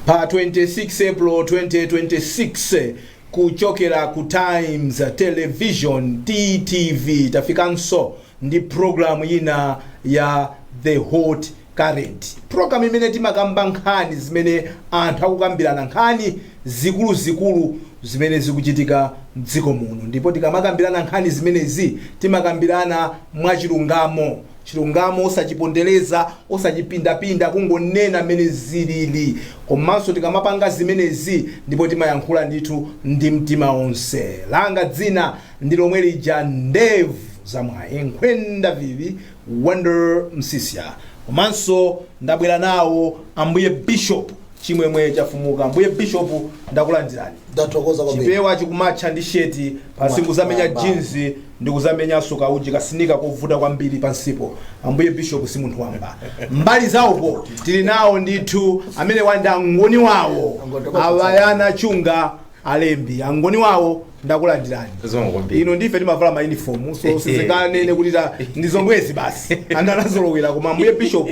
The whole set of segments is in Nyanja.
Pa 26 April 2026, kuchokera ku Times Television, TTV, tafikanso ndi programu ina ya The Hot Current, programu imene timakamba nkhani zimene anthu akukambirana, nkhani zikuluzikulu zimene zikuchitika mdziko muno. Ndipo tikamakambirana nkhani zimenezi, timakambirana mwachilungamo, chilungamo osachipondereza, osachipindapinda, kungonena mmene zilili. Komanso tikamapanga zimenezi, ndipo timayankhula ndithu ndi mtima onse. Langa dzina ndi lomwe lija, Ndevu Zamwayi, Nkhwenda Vivi Wonder Msisya. Komanso ndabwera nawo Ambuye Bishop Chimwemwe Chafumuka. Ambuye Bishop, ndakulandirani. Ndathokoza kwambiri. Chipewa chikumatcha ndi sheti pansi, kuzamenya jeans ndi kuzamenyanso kauji kasinika kovuta kwambiri pansipo. Ambuye Bishop si munthu wamba. Mbali zawopo tili nawo ndithu amene wanda angoni wawo, Awayana Chunga Alembi. Angoni wawo, ndakulandirani. Zikomo kwambiri. Ino ndife timavala ma uniform, so sizinganene kuti ndi zomwezi basi, anthu anazolowera. Koma Ambuye Bishop,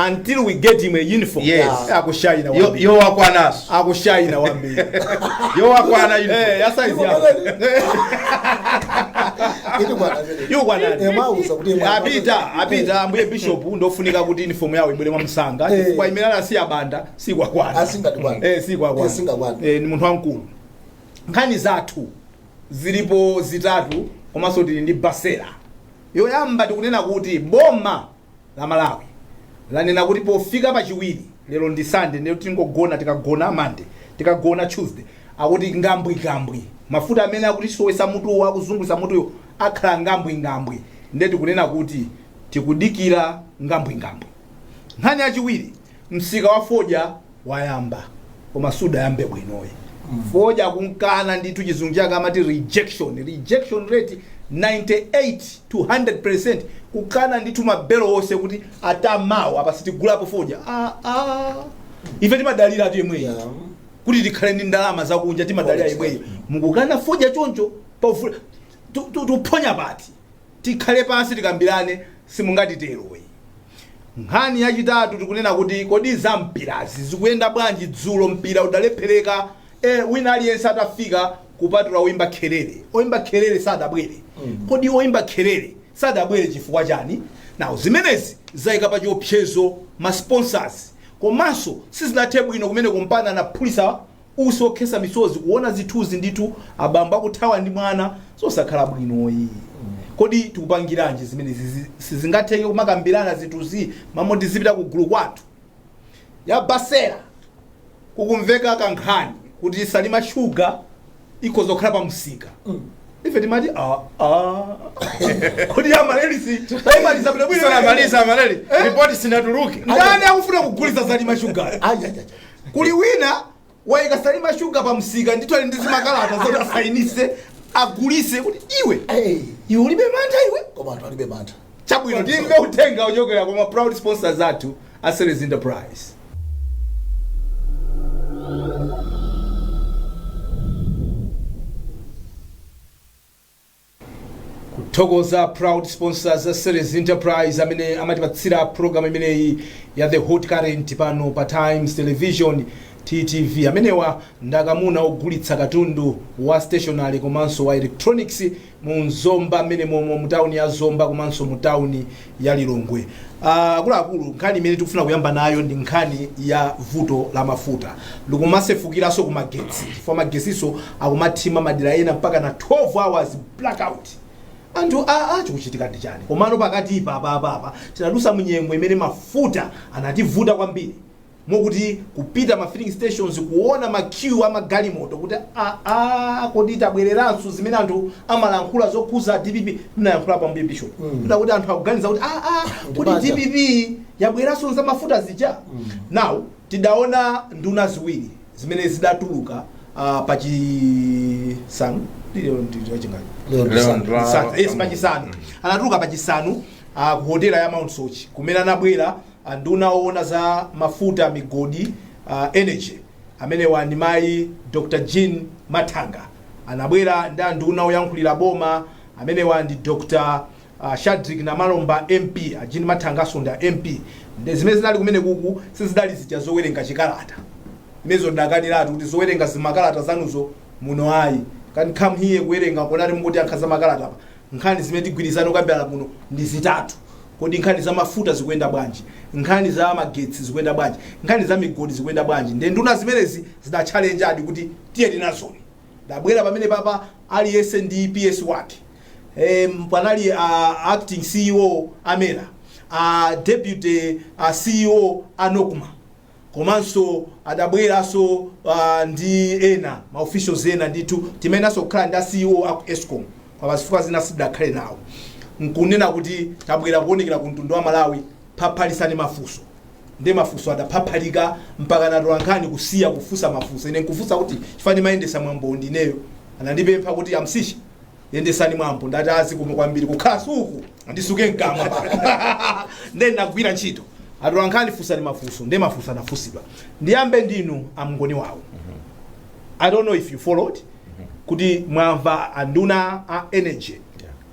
until we get him a uniform, akushayina kwambiri. Yowakwanaso. Akushayina kwambiri. Yowakwana. Eh, ya size yawo. Iti bwana amene. Yokwanani. Eh, mwauza kuti Apita, apita. Ambuye Bishop ndofunika kuti uniform yawo ibwere mwamsanga, chifukwa imene anasiya Banda sikwakwana. Asingatikwana. Eh, sikwakwana. Eh, singakwana. Eh, ni munthu wamkulu. Nkhani zathu zilipo zitatu, komanso tili ndi basera. Yoyamba, tikunena kuti boma la Malawi lanena kuti pofika Pachiwiri, lero ndi Sunday, ndiyo tingogona, tikagona Monday, tikagona Tuesday, akuti ngambwingambwi mafuta amene akutisowesa mutuwo, akuzungulisa mutuyo, akhala ngambwingambwi. Ndiye tikunena kuti tikudikira ngambwingambwi. Nkhani yachiwiri, msika wa fodya wayamba, koma sudayambe bwinoyi. Fodya kunkana ndithu, chizungu chake amati rejection, rejection rate 98 to 100%, kukana ndithu mabelo onse kuti atamawo apa sitigulapo fodya. Ah, ah. Ife timadalira tu yemweyi kuti tikhale ndi ndalama zakunja, timadalira Forex. yemweyi. Mukukana fodya choncho, tuphonya pati? Tikhale pansi tikambirane, simungatiteroyi. Nkhani yachitatu, tikunena kuti kodi za mpirazi zikuyenda bwanji? Dzulo mpira udalephereka, wina aliyense atafika kupatula oyimba kherere. Oyimba kherere sadabwere. Kodi oyimba kherere sadabwere chifukwa chani? Nawo zimenezi zayika pa chiopsezo ma sponsors, komanso sizinathe bwino kumene kumpana anaphulisa usi okhesa misozi. Kuona zithunzi ndithu, abambo akuthawa ndi mwana, zosakhala bwinoyi. Kodi tikupangiranji zimenezi? Sizingatheke kumakambirana zinthuzi mamoti zipita ku gulu kwathu ya basera. Kukumveka kankhani kuti Salima Sugar ikhoza kukhala pa msika. Ife timati, ah, ah. Kodi amalelisi tayimaliza bwinobwino? Sanamaliza amaleli, ripoti sinatuluke. Ndani akufuna kugulitsa Salima Sugar? Ajajaja. Kuli wina wayika Salima Sugar pa msika ndithu, ali ndi zimakalata zoti asayinise agulise. Kuti iwe, iwe ulibe mantha iwe? Koma anthu alibe mantha. Chabwino, timve uthenga uchokera kwa ma proud sponsors athu a Series Enterprise. Kuthokoza proud sponsors a Series Enterprise amene amatipatsira program imeneyi ya The Hot Current pano pa Times Television, TTV. Amenewa ndakamuna ogulitsa katundu wa stationery komanso wa electronics mu Zomba mmene momwe mu tawuni ya Zomba komanso mu tawuni ya Lilongwe. Akuluakulu, nkhani imene tikufuna kuyamba nayo ndi nkhani ya vuto la mafuta likumasefukiranso ku magetsi, chifukwa magetsiso akumathima madera ena mpaka na 12 hours blackout. Anthu aa, chikuchitika ndi chani? Komano pakati pa apapapa tinadusa munyengo imene mafuta anativuta kwambiri, mokuti kupita ma filling stations kuona ma queue amagalimoto kuti aa, kodi tabwereranso zimene anthu amalankhula zokhuza DPP? Mnayankhula pambuye Bishop, kuti anthu akuganiza kuti aa, kuti Ndibanja. DPP yabweranso za mafuta zija. Now tidaona nduna ziwiri zimene zidatuluka pachisanu. Lero ndi lachingati? Lero ndi Leo Sunday. Yes, pachisanu anatuluka, pachisanu, ku hotela ya Mount Soche, kumene anabwera nduna oona za mafuta, migodi, energy, amenewa ndi mayi Dr Jean Mathanga. Anabwera ndi anduna oyankhulira boma, amenewa ndi Dr Shadrick Namalomba MP. A Jean Mathanga asonda MP. Ndi zimene zinali kumene kuku sizidali zija zowerenga chikalata. Mezo ndakaniratu kuti zowerenga zimakalata zanuzo muno ayi, can come here kuwerenga konati mukuti ankha za makalata apa. Nkhani zimene tigwirizana kukambirana muno ndi zitatu. Kodi nkhani za mafuta zikuyenda bwanji? Nkhani za magetsi zikuyenda bwanji? Nkhani za migodi zikuyenda bwanji? Nde nduna zimenezi zida adi kuti tiye tinazoni ndabwera pamene papa, aliyense ndi PS wake. Panali acting CEO a MERA, deputy CEO a NOCMA, komanso adabweranso ndi ena ma officials ena ndithu. Timenenso kukhala ndi a CEO aku ESCOM, koma zifukwa zina sidakhale nawo. Nkunena kuti tabwera kuonekera ku mtundu wa Malawi, phaphalisani mafunso. Ndi mafunso adaphaphalika mpaka natola nkhani kusiya kufunsa mafunso. Ine nkufunsa kuti chifani ndimayendesa mwambo ndineyo, anandipempha kuti amsisha yendesani mwambo. Ndati azikumo kwambiri kukhala suku ndisuke mkamwa pa nde ndagwira ntchito. Atola nkhani, funsani mafunso, ndi mafunso anafunsidwa. Ndiyambe ndinu amngoni wawo. I don't know if you followed kuti mwamva anduna a energy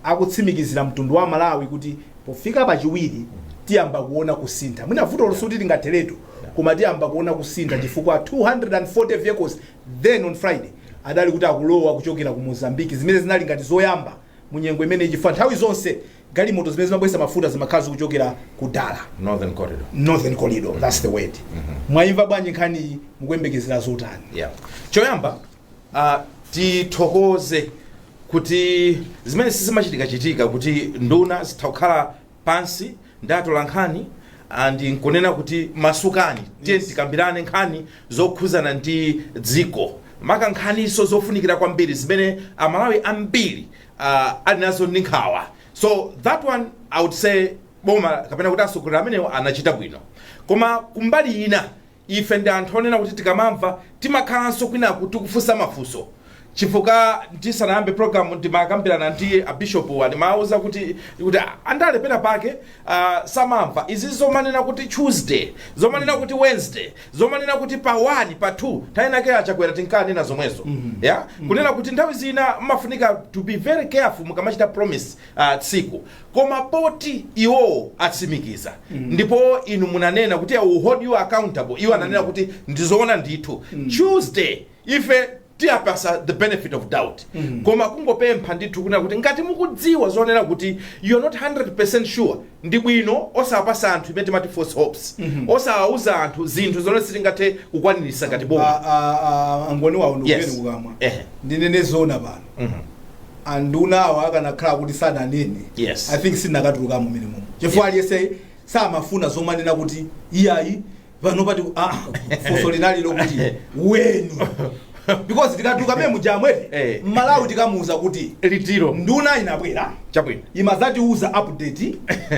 akutsimikizira mtundu wa Malawi kuti pofika pachiwiri tiyamba kuona kusintha. Mwina vuto losuti tingatheretu, koma tiyamba kuona kusintha chifukwa 240 vehicles then on Friday adali kuti akulowa kuchokera ku Mozambique, zimene zinali ngati zoyamba mu nyengo imene, chifukwa nthawi zonse galimoto zimene zimabwesa mafuta zimakhala zikuchokera ku Dala. Northern Corridor. Northern Corridor, that's the word. Mwayimva bwanji nkhani? Mukuyembekezera zotani? Yeah, choyamba tithokoze kuti zimene sizimachitika-chitika kuti nduna zitha kukhala pansi ndi atola nkhani and nkunena kuti masukani, tiye tikambirane nkhani zokhuzana ndi dziko, maka nkhaniso zofunikira kwambiri zimene Amalawi ambiri ali nazo ndi nkhawa. So that one I would say boma kapena kuti atsogoleri amenewo anachita bwino. Koma kumbali ina ife ndi anthu onena kuti tikamamva timakhalanso kwinaku tikufunsa mafunso, chifukwa tisanayambe program ndimakambirana ndi abishopu, ndimawuza kuti andale pena pake samamva izi zomanena kuti Tuesday, zomanena kuti Wednesday, zomanena kuti pa 1, pa 2. Tayenake achakwera tinkanena zomwezo ya kunena kuti nthawi zina mmafunika to be very careful mukamachita promise tsiku. Koma poti iwowo atsimikiza ndipo inu munanena kuti I will hold you accountable, iwo ananena kuti ndizoona ndithu Tuesday, ife tiyapasa the benefit of doubt. Koma kungopempha ndithu kunena kuti ngati mukudziwa zonena kuti you're not 100% sure, ndi bwino osapasa anthu imene timati false hopes, osawauza anthu zinthu zomwe sitingathe kukwanirisa ngati boma. Angoni wawo, ndikupeni kukamwa. Ndinene zona pano, andunawo akanakhala kuti sananene, I think sinakatulukamo mmene momwe, chifukwa aliyense samafuna zomanena kuti iyayi pano pati funso linali lokuti when, because tikatuluka mene mujamwete Mmalawi tikamuuza kuti litiro nduna inabwera imazatiuza update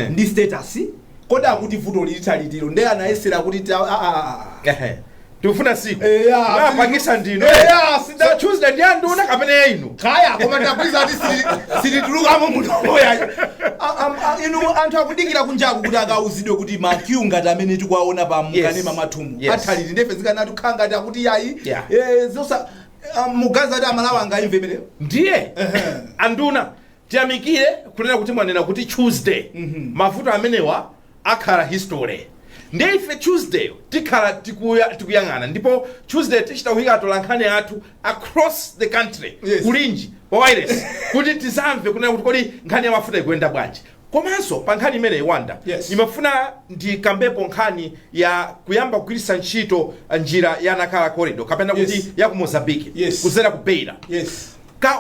ndi status, kodi akuti vuto lilitha litiro? Nde anayesera kuti Tikufuna siku. Ya, napangisa ndino. Ya, So Tuesday ndi anduna kapena ya inu? Kaya, koma ndakwiza kuti sititulukamo mutomoya. Inu anthu akudikira kunjaku kuti akauzidwe kuti ma queue ngati amene tikuwaona pa mukanema mwathumu athaliti. Ndefe zikanati kukhala ngati akuti yayi, zosa mugaza kuti Amalawi angaimve imeneyo? Ndiye anduna tiyamikire kunena kuti mwanena kuti Tuesday mavuto amenewa akhala history. Ndiye ife Tuesday tikhala tikuyang'ana, ndipo Tuesday tichita kuyika atolankhani athu across the country kulinji pa wireless kuti tizamve kunena kuti kodi nkhani ya mafuta ikuyenda bwanji. Komanso pa nkhani imeneyi, Wanda, imafuna ndikambepo nkhani ya kuyamba kugwiritsa ntchito njira ya Nakala Corridor kapena kuti ya ku Mozambique kudzera ku Beira.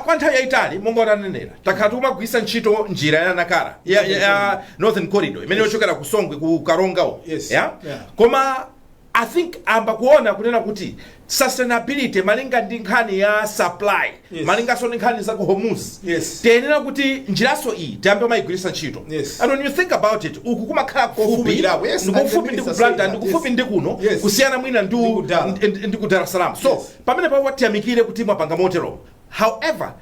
Kwa nthawi yayitali, monga utanenera, takhala tikumagwiritsa ntchito njira ya Nakala ya Northern Corridor imene yochokera ku Songwe, ku Karongawo. Yeah? Yeah. Koma I think amba kuona kunena kuti sustainability malinga ndi nkhani ya supply, malinganso ndi nkhani za ku Hormuz, tiyenera kuti njiraso iyi tiyambe mayigwiritsa ntchito. And when you think about it, uku kumakhala kufupi, Kofupikirapo, yes, ndikufupi and ndi the ku Blantyre, minister ndikufupi said ndi kuno, kusiyana mwina ndi Ndi ku Dar. ndi ku Dar es Salaam. So pamene papo tiyamikire kuti mwapanga motero. However,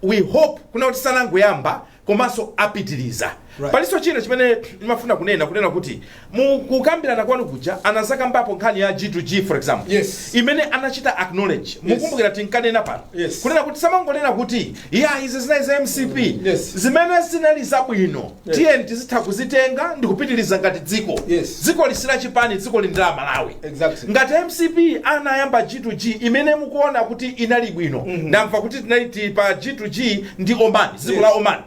we hope kuna kuti sanangoyamba komanso apitiriza. Palinso china chimene ndimafuna kunena kuti mukukambirana kwanu kuja anazakambapo nkhani ya G2G, for example, imene anachita acknowledge. Mukumbukira tinkanena pano kunena kuti samangonena kuti ya, izi zinali za MCP, zimene zinali zabwino tiyeni tizitha kuzitenga ndi kupitiriza ngati dziko. Dziko lisila chipani, dziko li ndi la Malawi. Ngati MCP anayamba G2G imene mukuona kuti inali bwino, ndamva kuti tinali pa G2G ndi Oman, dziko la Oman,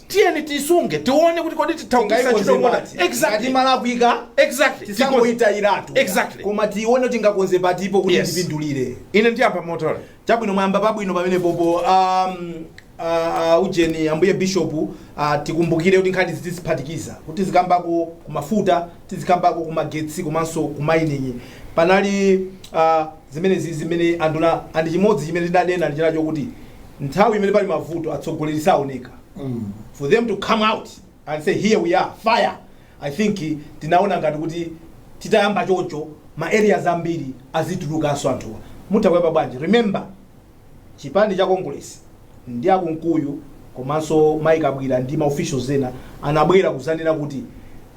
tiyeni tisunge, tione kuti kodi titha kugwiritsa ntchito mota. Ngati malakwika, tisangoyitayiratu, koma tione kuti tingakonze patipo kuti tipindulire. Ine ndiyamba motora. Chabwino, mwayamba pabwino pamene popo. Ujeni, ambuye bishop, tikumbukire kuti nkhani tiziphatikiza, kuti tizikambako kumafuta, tizikambako kumagetsi komanso ku mining. Panali zimenezi zimene anduna andi chimodzi chimene tinanena ndi chinacho kuti nthawi imene pali mavuto atsogoleri saoneka. For them to come out and say, "Here we are, fire," I think tinaona ngati kuti titayamba choncho ma areas ambiri azitulukanso anthuwa. Mutha kuyamba bwanji? Remember, chipani cha Congress ndi akunkuyu komanso Mike Abwira ndi ma officials ena anabwera kuzanena kuti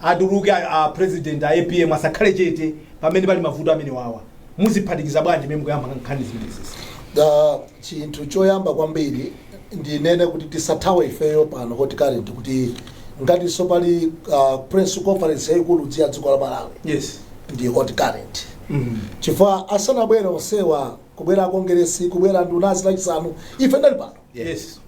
atuluke a president a APM, asakhale chete pamene pali mavuto amene wawa. Muziphatikiza bwanji mmene mukuyamba nkhani zimenezi? Da chinthu choyamba kwambiri ndinene kuti tisathawe ifeyo pano Hot Current kuti ngatinso pali press conference yayikulu ya dziko la Malawi ndi Hot Current, chifukwa asanabwere onsewa, kubwera Kongeresi, kubwera ndunazi Lachisanu ife ndali pano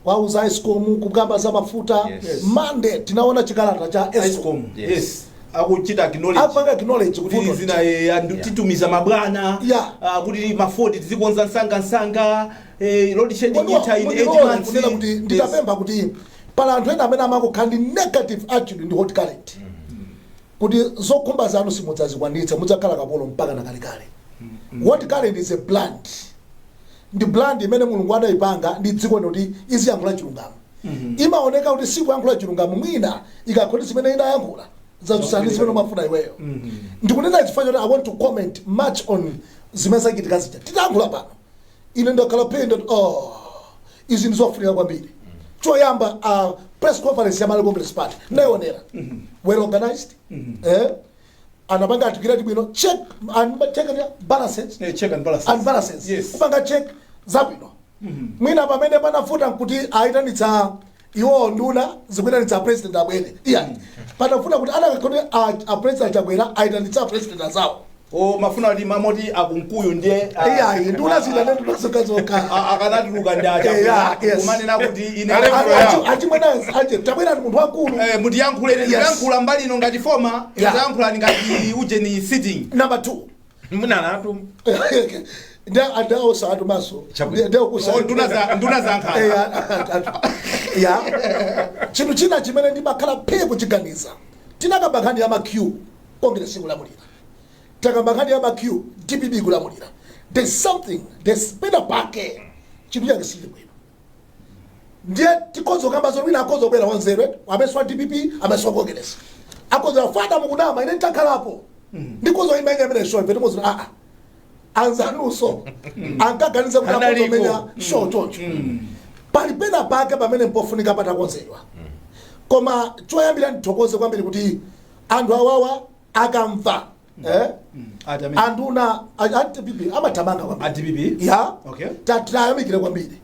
kwauza ESCOM kukamba za mafuta. Mande tinaona chikalata cha ESCOM. ESCOM. Yes, akuchita acknowledge. Apanga acknowledge kuti vuto. Zina titumiza mabwana kuti mafoti tizikonza msangamsanga, load shedding itha in 8 months. Kunena kuti nditapempha kuti pala anthu ena amene amakukhala ndi negative attitude ndi Hot Current, kuti zokhumba zanu simudzazikwanitsa, mudzakhala kapolo mpaka na kalekale. Hot Current is a brand, ndi brand imene Mulungu anayipanga ndi dziko lino kuti iziyankhula chilungamo. Imaoneka kuti sikuyankhula chilungamo mwina ikakhoti zimene inayankhula zasusani zimene umafuna iweyo. Ndikunena chifukwa choti I want to comment much on zimene zachitika zija. Titayankhula pano, ine ndakhala penda, oh, izi ndizofunika kwambiri. Choyamba, press conference ya Malawi Congress Party ndayionera, well organized, anapanga articulate bwino, check and check and balances. Check and balances. And balances. Kupanga check zabwino. Mwina pamene panafuta nkuti ayitanitsa iwo nduna zikuyitanitsa president abwere, iya, panafuta kuti anakakuti a president Chakwera ayitanitsa president azawo. O, mafuna kuti mamoti akunkuyu ndiye Iya, nduna zitane nduna zokhazoka. Akanatuluka ndi Yeah, achakwera kumanena kuti ine Ale mvula yawo. Achimwene aje tabwera, ndi munthu wakulu. Mutiyankhule, ndikuyankhula mbali ino ngati former, ndikuyankhula ngati ujeni sitting. Number two. Munanatu. Ndi andaosa atumaso. Chabwino. Oh, nduna za nkhani. Ya, chinthu china chimene ndimakhala phe kuchiganiza, tinakamba nkhani ya ma queue, Congress ikulamulira, takamba nkhani ya ma queue, DPP ikulamulira. There's something, there's pena pake chinthu chake sili bwino. Ndiye tikhoza kukamba zoti wina akhoza kubwera wanzeru amene wa DPP, amene wa Congress, akhoza fada mukunama, ine nditakhalapo ndikhoza imba ine amene show ife timozi aa anzanunso ankaganiza kuti Analiko. akozomenya show choncho. Pali pena pake pamene mpofunika patakonzedwa. Koma choyambira ndithokoze kwambiri kuti anthu awawa akamva, Ati amene anduna a DPP amathamanga kwambiri. A DPP. Ya. Tayamikire kwambiri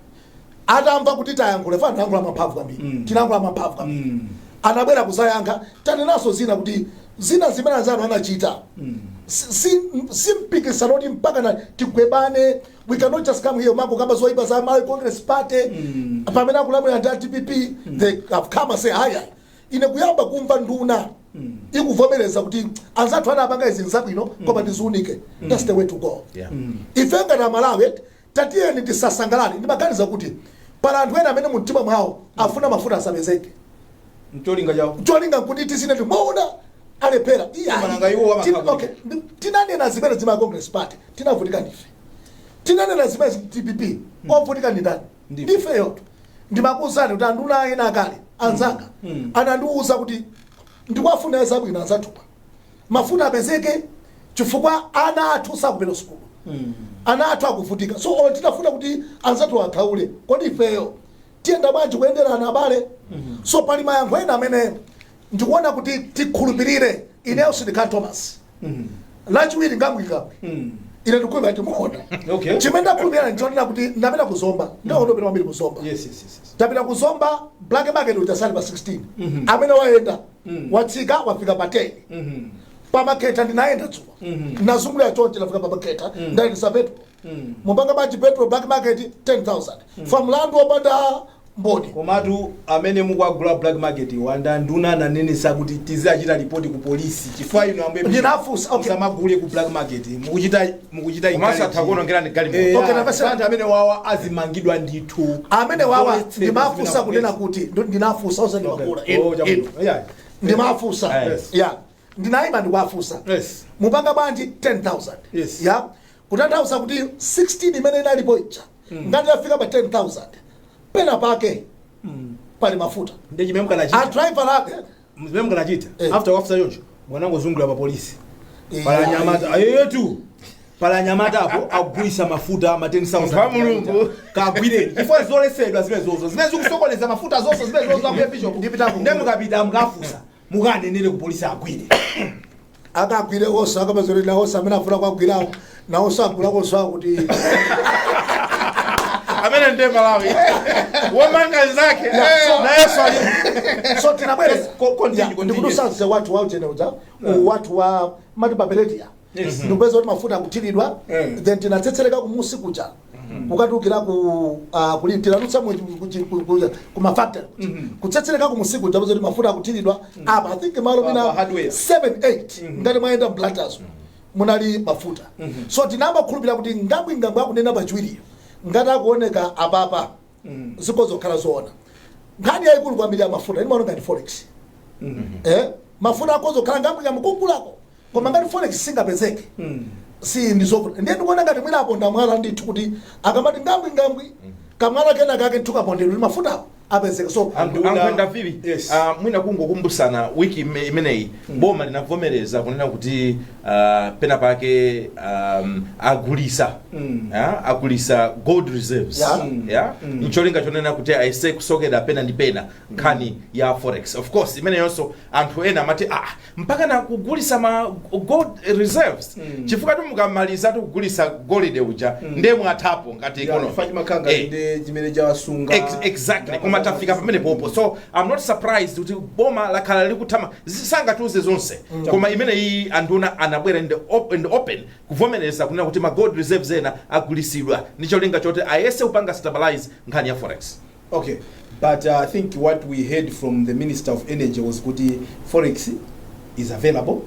atamva kuti tayankhula, fa tinayankhula mamphamvu kwambiri, tinayankhula mamphamvu kwambiri. Anabwera kuzayankha. Tanenanso zina kuti zina zimene anzanu anachita si mpikisano kuti mpaka na tigwebane. We cannot just come here mango kamba zoipa za Malawi Congress Party pamene akulamulira ndi a DPP. They have come and say haya. Ine kuyamba kumva nduna ikuvomereza kuti anzathu anapanga izi nzabwino, koma tiziunike. That's the way to go. Ife ngati Amalawi, tatiyeni tisasangalale. Ndimaganiza kuti pala anthu ena amene mumtima mwawo afuna mafuta asapezeke. Mcholinga chawo. Cholinga nkuti tisineti mwaona alephera. Mananga iwo amakhala Okay, tinanena zimene zima Congress Party tinavutika ndife, tinanena zimene DPP ovutika ndi ndani? Ndife. Ndifeyo. Ndimakuwuzani kuti anduna ena akale anzanga anandiwuza kuti ndikuwafuna zabwino anzathupa, mafuta apezeke chifukwa ana athu sakupita sukulu, ana athu akuvutika. So olo titafuna kuti anzathu akhaule, kodi ifeyo tiyenda bwanji kuyenderana abale? So pali mayankho ena amene Ndikuona kuti tikhulupirire. Ineyo sindikhala Thomas. Lachiwiri ngambwingambwi, ine ndikukhulupirira timuona. Chimene ndakhulupirira nchonena kuti ndapita kuzomba, ndakondopita kwambiri kuzomba. Tapita kuzomba, black market uchasali pa 16, amene wayenda watsika wafika pa 10. Pamakhetha ndinayenda dzuwa, nazungulira chonchi, ndafika pamakhetha, ndayendesa petrol. Mupanga bwanji petrol black market 10,000 fa mlandu wopanda mboni? Komatu amene mukuagula black market wanda nduna ananenesa kuti tizachita ripoti ku polisi, chifukwa inu ambuye Ndinafunsa, okay. musamagule ku black market, mukuchita Komanso encourage. atha kuwonongerani galimoto. Okay, anthu amene wawa azimangidwa ndithu. Amene wawa Zoletsedwa ndimafunsa zimene kunena kuti ndinafunsa osandimagula. Oh, chabwino. Ndimafunsa. Ya, ndinayima ndikuwafunsa, mupanga bwanji 10,000? Ya, kutanthauza kuti 16 imene inalipo ija ngati yafika pa 10,000, pena pake pali mafuta. Ndi chimene mukanachita. Adriver ake. Zimene mukanachita after wafusa choncho, mwanangozungulira pa polisi, pala anyamata ayetu, pala anyamata apo akugulisa mafuta ma 10,000. Munthu wa Mulungu. Kagwireni, chifukwa zolesedwa zimene zozo zimene zikusokoneza mafuta zonse zimene zozo, ambuye bishop. Ndipita Nde mukapita mukafusa, mukanenere ku polisi agwire. Akagwire onse, akapezerera onse amene afuna kuagwirawo, nawonso agulakonso akuti. Amene ndiye Malawi womanga zake nayenso ali. So tinabwereza. Yes, continue, continue. Ndikudusanse wathu wa uchene uja, wathu wa mati papeletia, ndikupeza kuti mafuta akuthiridwa. Then tinatsetsereka kumusi kuja, kukatulukira ku kuli tinadutsa ku mafactory kuja, kutsetsereka kumusi kuja, peza kuti mafuta akuthiridwa apa, I think malo Pa mina hardware. 7 8, ngati mwayenda Blantyre munali mafuta. So tinamakhulupirira kuti ngambwingambwe akunena pachiwiriyo ngati akuoneka apapa, zikozokhala zoona. Nkhani yayikulu kwambiri ya mafuta imaona ngati forex, mafuta akozokhala ngambwingambwe kugulako, koma ngati forex singapezeke, si ndizovuta. Ndiye ndikuona ngati mwina aponda mwala ndithu, kuti akamati ngambwi ngambwi, kamwala kena kake ndithu kapondedwa kuti mafutawo apezeke. So Ankwenda vivi. Yes. Mwina kungokumbusana, wiki imeneyi boma linavomereza kunena kuti pena pake agulisa agulisa gold reserves, yeah? Ncholinga chonena kuti ayese kusokera pena ndi pena nkhani ya forex. Of course imeneyonso anthu ena amati, ah, mpaka na kugulisa ma gold reserves? Chifukwa mukamaliza kugulisa golide uja, ndiye mwathapo ngati economy. Chimakhala ndi chimene chawasunga. Exactly, koma tafika pamene popo, so I'm not surprised kuti boma lakhala likuthama sangatiuze zonse, koma imene iyi anduna anabwera in the open kuvomereza kunena kuti ma gold reserves ena agulisidwa ndi cholinga choti ayese kupanga stabilize nkhani ya forex. Okay, but I think what we heard from the Minister of Energy was kuti forex is available.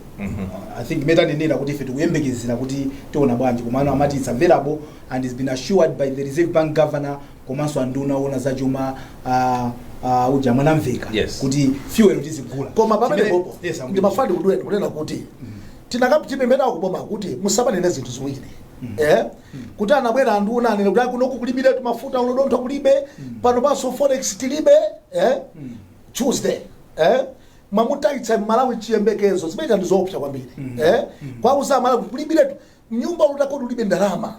I think metanenera kuti ife tikuyembekezera kuti tiona bwanji, komano amati it's available and it's been assured by the Reserve Bank governor komanso anduna ona zachuma, uja Mwanamveka, kuti fuel tizigula. Koma pamene popo Yes, I'm ndimafani kudweni kunena kuti tinakapitipembena kuboma kuti musamanene zinthu ziwiri, kuti anabwera anduna anene kuti kunoku kulibe mafuta, ulodontho kulibe pano, panso forex tilibe, Tuesday, mwamutayitsa Malawi chiyembekezo. Zimene ndi zoopsa kwambiri, kwauza Malawi kuti kulibiretu mnyumba ulitakoti ulibe ndalama,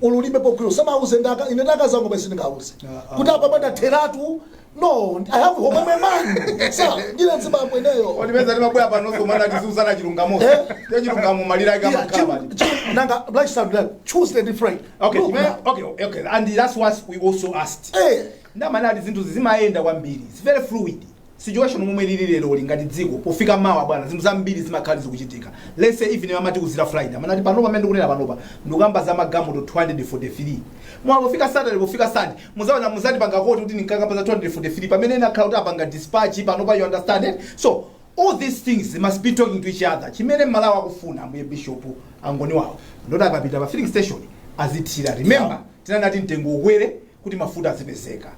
ululibe pokwira, usamauze ndaka ine ndakazango basi ndingauze kuti apa pandatheratu. No, I have home, I'm a man, sa ndine nzibambo ineyo. Ondipeza timabwera panonso mwana tiziuzana chilungamo. Te chilungamo malira ake Yeah, amakhala. Nanga black sound like Tuesday ndi Friday. Okay, Look now. Okay, and that's what we also asked. Ndamana ati zinthu zimayenda kwambiri, it's very fluid situation momwe lili lero ngati dziko. Pofika mawa bwana, zinthu zambiri zimakhala zikuchitika. Let's say even amati kuzira Friday, amanati panopa pamene ndikunena panopa ndikuyamba za magalimoto 243, mwa pofika Saturday, pofika Sunday muzaona muzatipanga koti kuti ndinkakamba za 243 pamene nakhala kuti apanga dispatch panopa. You understand it? So all these things must be talking to each other. Chimene Malawi akufuna, ambuye bishop, angoni wawo ndoti akapita pa filling station azithira. Remember, tinanati mtengo ukwere kuti mafuta azipezeka.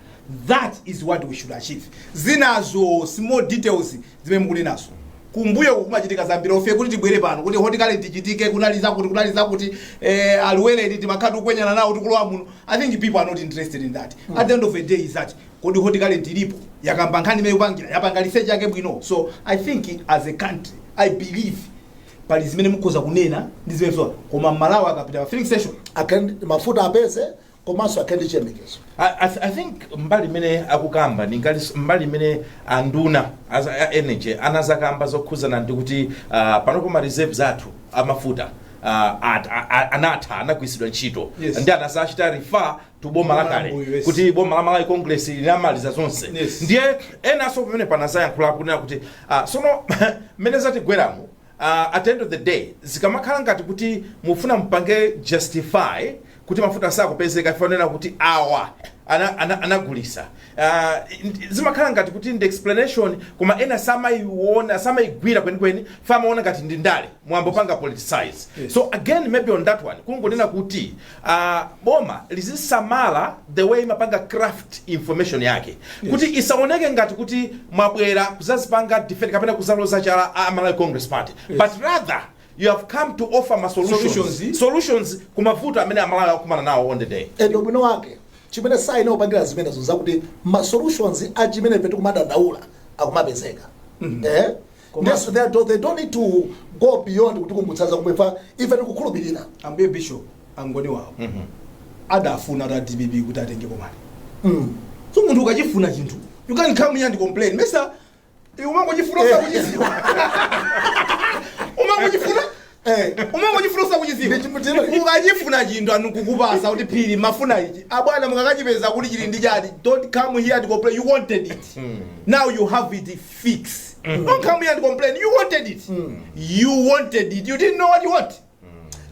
That is what we should achieve. Zinazo, small details zimene mukunenazo, kumbuyo kumachitika zambiri ofe kuti tibwere pano kuti Hot Current ichitike, kunali zakuti, kunali zakuti, aluwereni timakhala tikukwenyana nawo tikulowa muno. I think people are not interested in that. At the end of the day is that kodi Hot Current ilipo, yakamba nkhani imene ikupangira, yapanga research yake bwino. So I think as a country, I believe pali zimene mukhoza kunena ndi zimene so, koma Malawi akapita pa filling station Akan mafuta apeze. Komanso akhale ndi chiyembekezo. I think mbali imene akukamba ndi mbali imene anduna a energy anazakamba zokhuzana ndi kuti panopo ma reserves athu amafuta anatha, anagwiritsidwa ntchito. Ndi anazachita refer to boma lakale, Yes. kuti boma la Malawi Congress linamaliza zonse. Ndiye enanso pamene panazayankhula kunena kuti sono mmene zatigweramo, at the end of the day zikamakhala ngati kuti mufuna mpange justify kuti mafuta sakupezeka, ifanena kuti awa anagulisa, zimakhala ngati kuti ndi explanation, koma ena samayiona, samayigwira kwenikweni, famaona ngati ndi ndale, mwambo panga politicize. So again, maybe on that one kungonena kuti boma lizisamala the way imapanga craft information yake, kuti isaoneke ngati kuti mwabwera kuzazipanga defend kapena kuzaloza chala a Malawi Congress Party, but rather you have come to offer ma solutions, Solutions. solutions kumavuto amene Amalawi akukumana nawo on the day. And ubwino wake chimene saine upangira zimenezo zakuti ma solutions a chimene ife tikumadandaula akumapezeka. Yes, they don't need to go beyond kuti kumbutsaza kumwe ife tikukhulupirira. Ambuye Bishop, angoni wawo adafuna ta DPP kuti atenge bomali. So munthu ukachifuna chinthu, you can't come here and complain. Mesa iwe umangochifuna usakuchiziwa? Umangochifuna, umangochifuna usakuchiziwa? Ukachifuna chinthu, anu kukupasa kuti phiri mafuna ichi, abwana, mukakachipeza kuti chili ndi chati, don't come here and complain. You wanted it, now you have it fixed. Don't come here and complain. You wanted it, you wanted it. You didn't know what you want.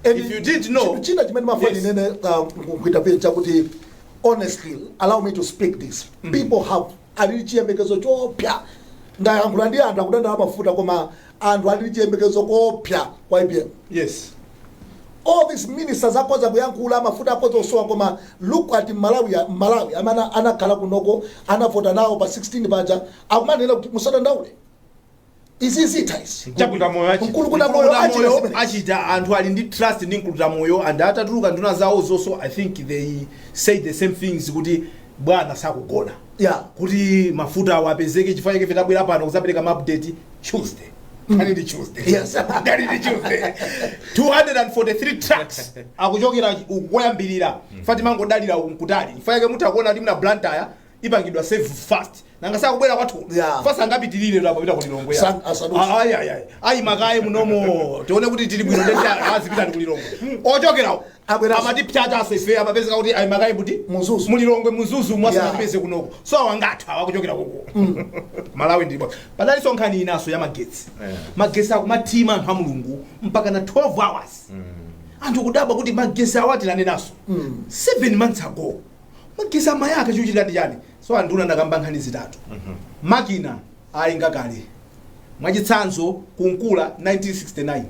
And If you didn't know- chinthu china chimene mafuna ndinene kuintervene chakuti, honestly, allow me to speak this, people have alili chiyembekezo chopya. Ndayankhula ndi anthu akudandaula mafuta, koma anthu alili chiyembekezo kopya kwa IPM. All these ministers akhoza kuyankhula, mafuta akhoza kusowa, koma look at Malawi. Malawi amene anakhala kunoko, anavota nawo pa 16 paja, akumanena kuti musadandaule, izi zitha izi. Mkulukuta moyo achita. Mkulukuta moyo Mkulukuta achita moyo zimenezi. achita. Anthu ali ndi trust ndi mkulukuta moyo, and atatuluka nduna zawo zonso, I think they say the same things, kuti bwana sakugona kuti mafuta awo apezeke. Chifukwa chake ife tabwera pano kuzapereka ma update Tuesday. Kani ndi Tuesday? Yes. Kani ndi Tuesday? 243 trucks akuchokera koyambirira. Fatima ngodalira uku nkutali. Chifukwa chake mutha kuona kuti muna Blantyre ipangidwa save fast, nanga sakubwera kwathu. Fast angapitirire lapapita kulilongwe. Asadusa. Ayi, ayi, ayi, ayi, makaye munomo tione kuti tili bwino, ndeti azipita kulilongwe ochokerawo. Abweraso. Amati pchachaso ife amapezeka kuti ayi makaye kuti Mzuzu. Mulilongwe, Mzuzu mwasanapeze kunoko. So awangathu awakuchokera kuko Malawi ndipo padalinso nkhani inaso ya magetsi. Magetsi akumathima, anthu a Mulungu, mpaka na 12 hours. Anthu kudabwa kuti magetsi awatilanenaso 7 months ago, magetsi amayaka, chikuchitika ndi chani? So anduna ndakamba nkhani zitatu. Makina ayinga kale, mwachitsanzo kunkula 1969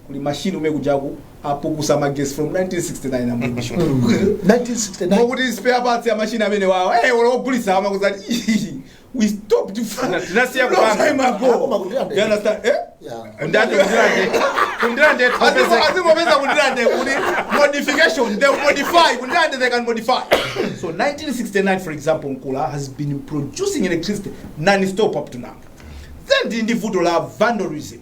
kuli mashini umene kujaku apukusa magesi from 1969, ambuye. 1969. Mokuti spare parts ya mashini amene wawo ologulisa amakuzati we stopped Tinasiya long kupanga. time ago. Akoma kundilande. You understand, eh? Yeah. Kundilande, kundilande, kundilande topezeka. Azingopeza kundilande kuti modification, they modify kundilande, they can modify. So 1969, for example, Nkula has been producing electricity non-stop up to now. Then ndi ndi vuto la vandalism.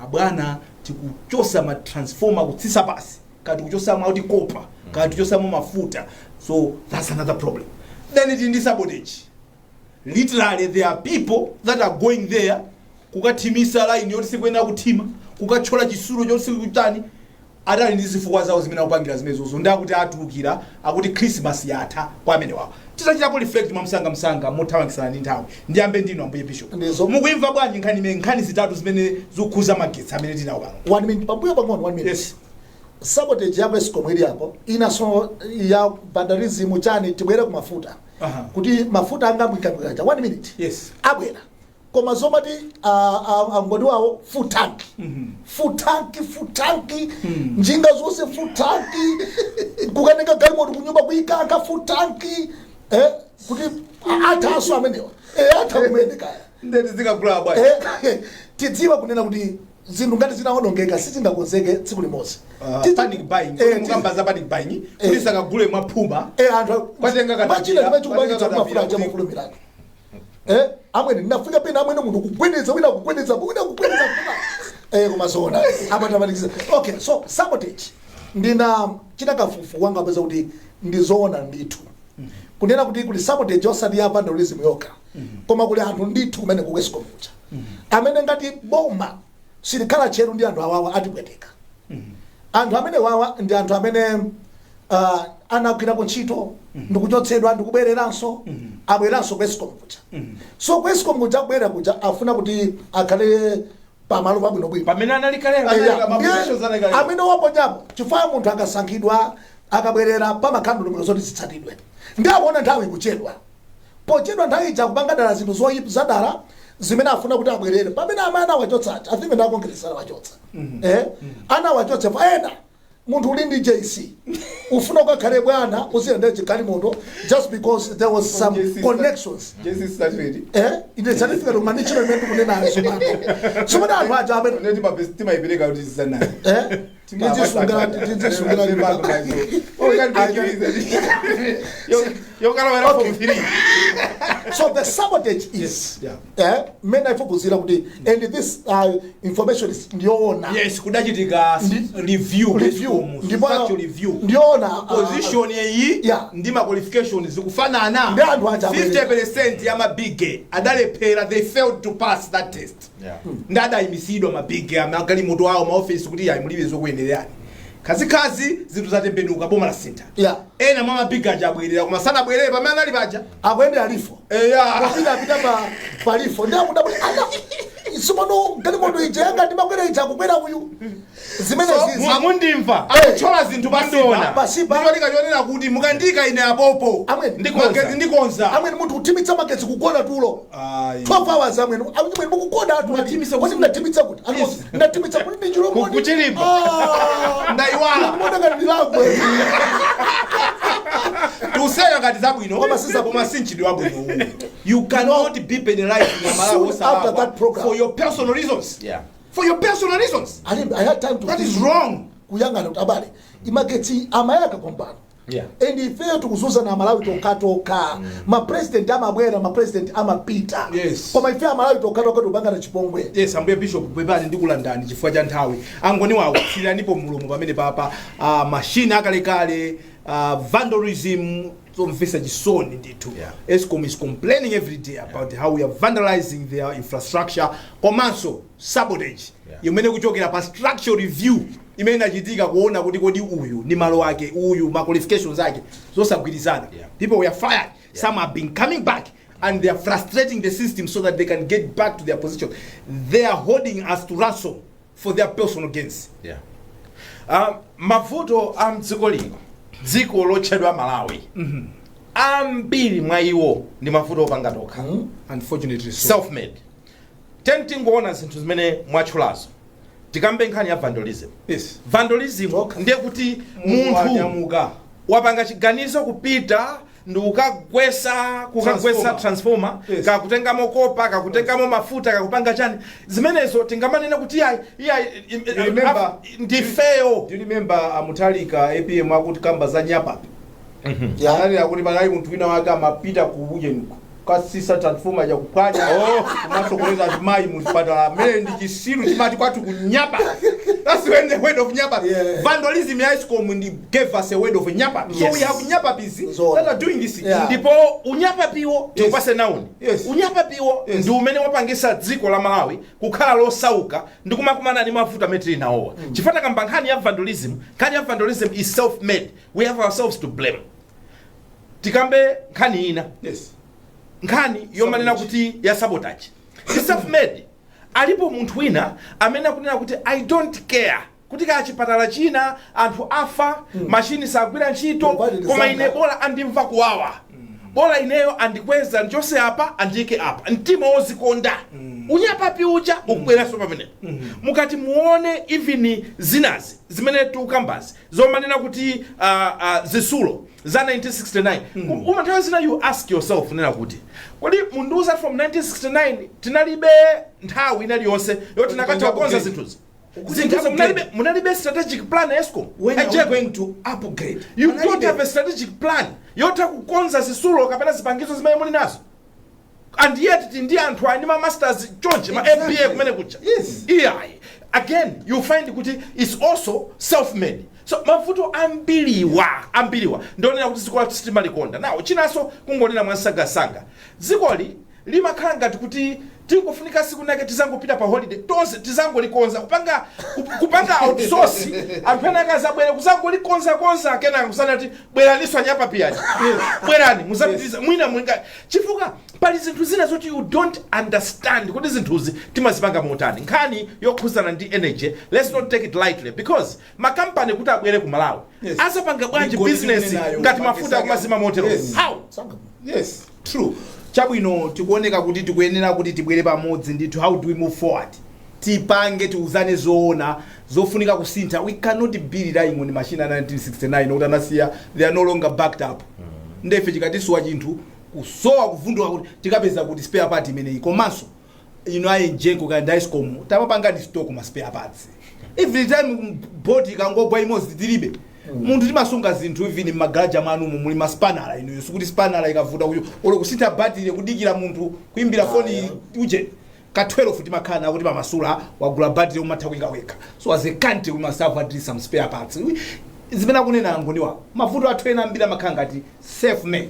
Abwana, tikuchosa ma transformer kutsisa pasi, kati kuchosamo auti copper, kati kuchosamo mafuta, so that's another problem. Then it ndi sabotage. Literally, there are people that are going there kukathimisa line yoti sikuyenera kuthima, kukathyola chisulo choti sikutani. Atali ndi zifukwa zawo zimene akupangira zimenezozo, ndi akuti atulukira, akuti Christmas yatha kwa amene wawo. Titachitapo reflect mwamsangamsanga, mothamangisana ndi nthawi, ndiyambe ndinu, ambuye Bishop. Ndizo. Mukuimva bwanji nkhani imene, nkhani zitatu zimene zikukhuza magetsi amene tinawo pano? One minute, pambuyo pang'ono, one minute. Yes. Sabotage ya Escom ili apo, inaso ya vandalism chani. Tibwere ku mafuta. Kuti mafuta angamwikamwikacha, one minute. Yes. Abwera, koma zomati angoni wawo full tank, full tank, full tank, njinga zonse full tank, kukanenga galimoto kunyumba kuikanka full tank, kuti athaso amenewa, atha kumene kaya. Ndeti zikagula bwanji? Tidziwa kunena kuti zinthu ngati zinaonongeka sizingakonzeke tsiku limodzi. Panic buying. Mukamba za panic buying kuti sakagule mwaphuma. Anthu Kwatenga katapira, machina chimene chikupangitsa kwatenga kuti mafuta katapira aja mafulumiratu. Amwene, ndinafika pena, amwene, munthu kugwedeza, wina kugwedeza, wina kugwedeza. Koma zoona amatamatikisa. Okay, so sabotage, ndina chita kafukufuku wanga, apeza kuti Ndi zoona ndithu kunena kuti kuli sabotage, osati ya vandalism yokha, koma kuli anthu ndithu kumene ku Escom kuja amene ngati boma silikhala tcheru ndi anthu awawa, atipweteka. Anthu amene wawa ndi anthu amene anagwirapo ntchito ndikuchotsedwa, ndikubwereranso, abweranso ku Escom kuja. So ku Escom kuja kubwera kuja afuna kuti akhale pamalo pabwinobwino pamene anali kalero. Eya, ma ndiye positions anali kalero. Amene waponyapo, chifukwa munthu akasankhidwa, akabwerera, pamakhala ndondomeko zoti zitsatidwe. Ndi akuona nthawi ikuchedwa, pochedwa nthawi ija kupanga dala zinthu zoyipa zadala zimene afuna kuti abwerere pamene amene anawachotsa. I think ndi a Congress anawachotsa, anawachotsa pa ena. Munthu uli ndi JC, ufuna ukakhale bwana, uziyendera chigalimoto just because there was some JC connections. JC certificate. Ine certificate kumanichiro imene ndikunenayo tsopano, tsopano anthu aja amene Neti timayipereka kuti zisanayo. Tizisungira. Yokalowera Okay. Form 3. So the sabotage is Yeah. mmene ifukuzira kuti, and this information is ndiyoona. Yes, kudachitika review. Review. Ndipo Structural review. Ndiyoona. Position iyi ndi ma qualifications zikufanana. Ndi anthu aja abwerera. 50% ya mabige adalephera, they failed to pass that test. Ndi adayimisidwa mabige amagalimoto awo, maofesi, kuti ayi, mulibe zokuyenererani. Khazikhazi zinthu zatembenuka, boma la sintha. Ena mwa mabige aja abwerera, koma sanabwerere pamene anali paja. Akuyendera lifo. Eya. Popita apita pa palifo, ndi akuda kuti ana simono galimoto ija yanga ndimakwera ija, akukwera uyu, zimene So, zizi. Mundimva? Akuthyola zinthu Mundiona. pasipa. Pasipa. Ndikolinga chonena kuti mukandika ine apopo, Amweni. Ndikonza. Magetsi ndikonza. Amweni, munthu kuthimitsa magetsi, kugona tulo Ayi. 12 hours. Amweni, amweni, mukugona atu. Munathimitsa. Kuti mnathimitsa kuti? Yes. Ndathimitsa kuti ndi chilomoni. Kuchilimba. Ndayiwala. Ndimona ndilagwe. Tuseka ngati zabwino, Koma si zabwino. koma si mchitidwe wabwino uwu. You cannot be penalized in Malawi Soon after that program. for your personal reasons, for your personal reasons. I had time to That is think. wrong. Kuyang'ana kuti abale, imagetsi amayaka kompano and ifeyo tikuzunza na Amalawi tokatoka. Mapresident amabwera, mapresident amapita, koma ife Amalawi tokatoka tikupangana chipongwe. Yes, ambuye Bishop, pepani ndikulandani chifukwa cha nthawi. Angoni wawo tsiranipo mulomo pamene papa mashini akalekale, vandalism, zomvetsa chisoni ndithu. Escom is complaining every day about how we are vandalizing their infrastructure, komanso sabotage imene kuchokera pa structural review imene inachitika kuona kuti kodi uyu ndi malo ake, uyu ma qualifications ake zosagwirizana. People were fired. Some have been coming back and they are frustrating the system so that they can get back to their position. They are holding us to ransom for their personal gains. Yeah. Mavuto a mdziko lino, dziko lotchedwa Malawi, ambiri mwa iwo ndi mavuto opanga tokha. Unfortunately so. Self made. Tingoona zinthu zimene mwatchulazo. Tikambe nkhani ya vandalism. Vandalism ndiye kuti munthu wanyamuka, wapanga chiganizo kupita ndi kukagwesa Transformer. Transformer, kakutengamo kopa, kakutengamo mafuta, kakupanga chani, zimenezo tingamanena kuti iyayi, iyayi, ndifeyo. Do you remember amutalika APM akuti kamba za nyapapi? Ananena kuti panali munthu wina wake amapita ku ujenuko kasisa transformer yakuphwanya, kumasokoneza azimayi muzipatala, amene ndi chisiru chimati kwathu kunyapa. That's when the word of nyapa. Vandalism ya Escom ndi gave us a word of nyapa. So we have nyapapis Zoona. that are doing this. Ndipo unyapapiwo, tikupase nauni, unyapapiwo ndi umene wapangisa dziko la Malawi kukhala losauka ndi kumakumana ndi mavuto amene tili nawowa, chifukwa takamba nkhani ya vandalism. Nkhani ya vandalism is self made. We have ourselves to blame. Tikambe nkhani ina, nkhani yomanena kuti ya sabotage ndi self made. Alipo munthu wina amene akunena kuti I don't care kuti kaya chipatala china anthu afa, machini sagwira ntchito, Provided koma zanga. ine bola andimva kuwawa, bola ineyo andikweza ndichose apa, andiyike apa, mtima wozikonda, unyapapi uja ukubweranso pamenepo. Mukati muone even zinazi zimene tikukambazi zomanena kuti zisulo za 1969, uma nthawi zina you ask yourself nena kuti kodi mundiuza from 1969 tinalibe nthawi inaliyonse yoti tinakatha kukonza zinthuzi? Zinthuzi munalibe strategic plan, Escom? When are we Ejeko. going to upgrade? You don't Panalibe. have a strategic plan yotha kukonza zisulo kapena zipangizo zimene muli nazo, and yet ndi anthu ali ndi ma masters chonche, ma MBA kumene kucha. Iyayi, again you find kuti it's also self made. So mavuto ambiriwa ndionera kuti dziko lathu sitimalikonda nawo. Chinanso, kungonena mwansangasanga, dzikoli limakhala ngati kuti tingofunika siku nake tizangopita pa holiday tonse, tizangolikonza, kupanga outsource, anthu ena akazabwera kuzangolikonzakonza, kenaka kusanati bweraninso anyapapiyani, bwerani muzapitiriza mwina mwinga, chifukwa pali zinthu zina zoti you don't understand kuti zinthuzi timazipanga motani. Nkhani yokhuzana ndi energy, let's not take it lightly, because makampani kuti abwere ku Malawi azapanga bwanji Migodi business tikunenayo, ngati mafuta magesaka. akumazima motero? How? Sanga. Yes, true. Chabwino, tikuoneka kuti tikuyenera kuti tibwere pamodzi ndithu. How do we move forward? Tipange, tiuzane zoona zofunika kusintha. We cannot be relying on machine a 1969 kuti anasiya, they are no longer backed up. Ndefe chikatisuwa chinthu kusowa, kuvunduka, kuti tikapeza kuti spare part imeneyi. Komanso ino a EGENCO kandi ESCOM, tamapangani stock ma spare parts. Every time boti ikangogwa imodzi, tilibe munthu. Timasunga zinthu even mmagaraja mwanumu muli maspanala inuyo, sikuti spanala ikavuta kuyo olo kusintha battery, kudikira munthu kuimbira foni uje ka 12, timakhala nako timamasula, wagula battery, umatha kuyika wekha. So as a country we must have at least some spare parts. Zimene akunena ngoniwa, mavuto athu ena ambiri amakhala ngati self made.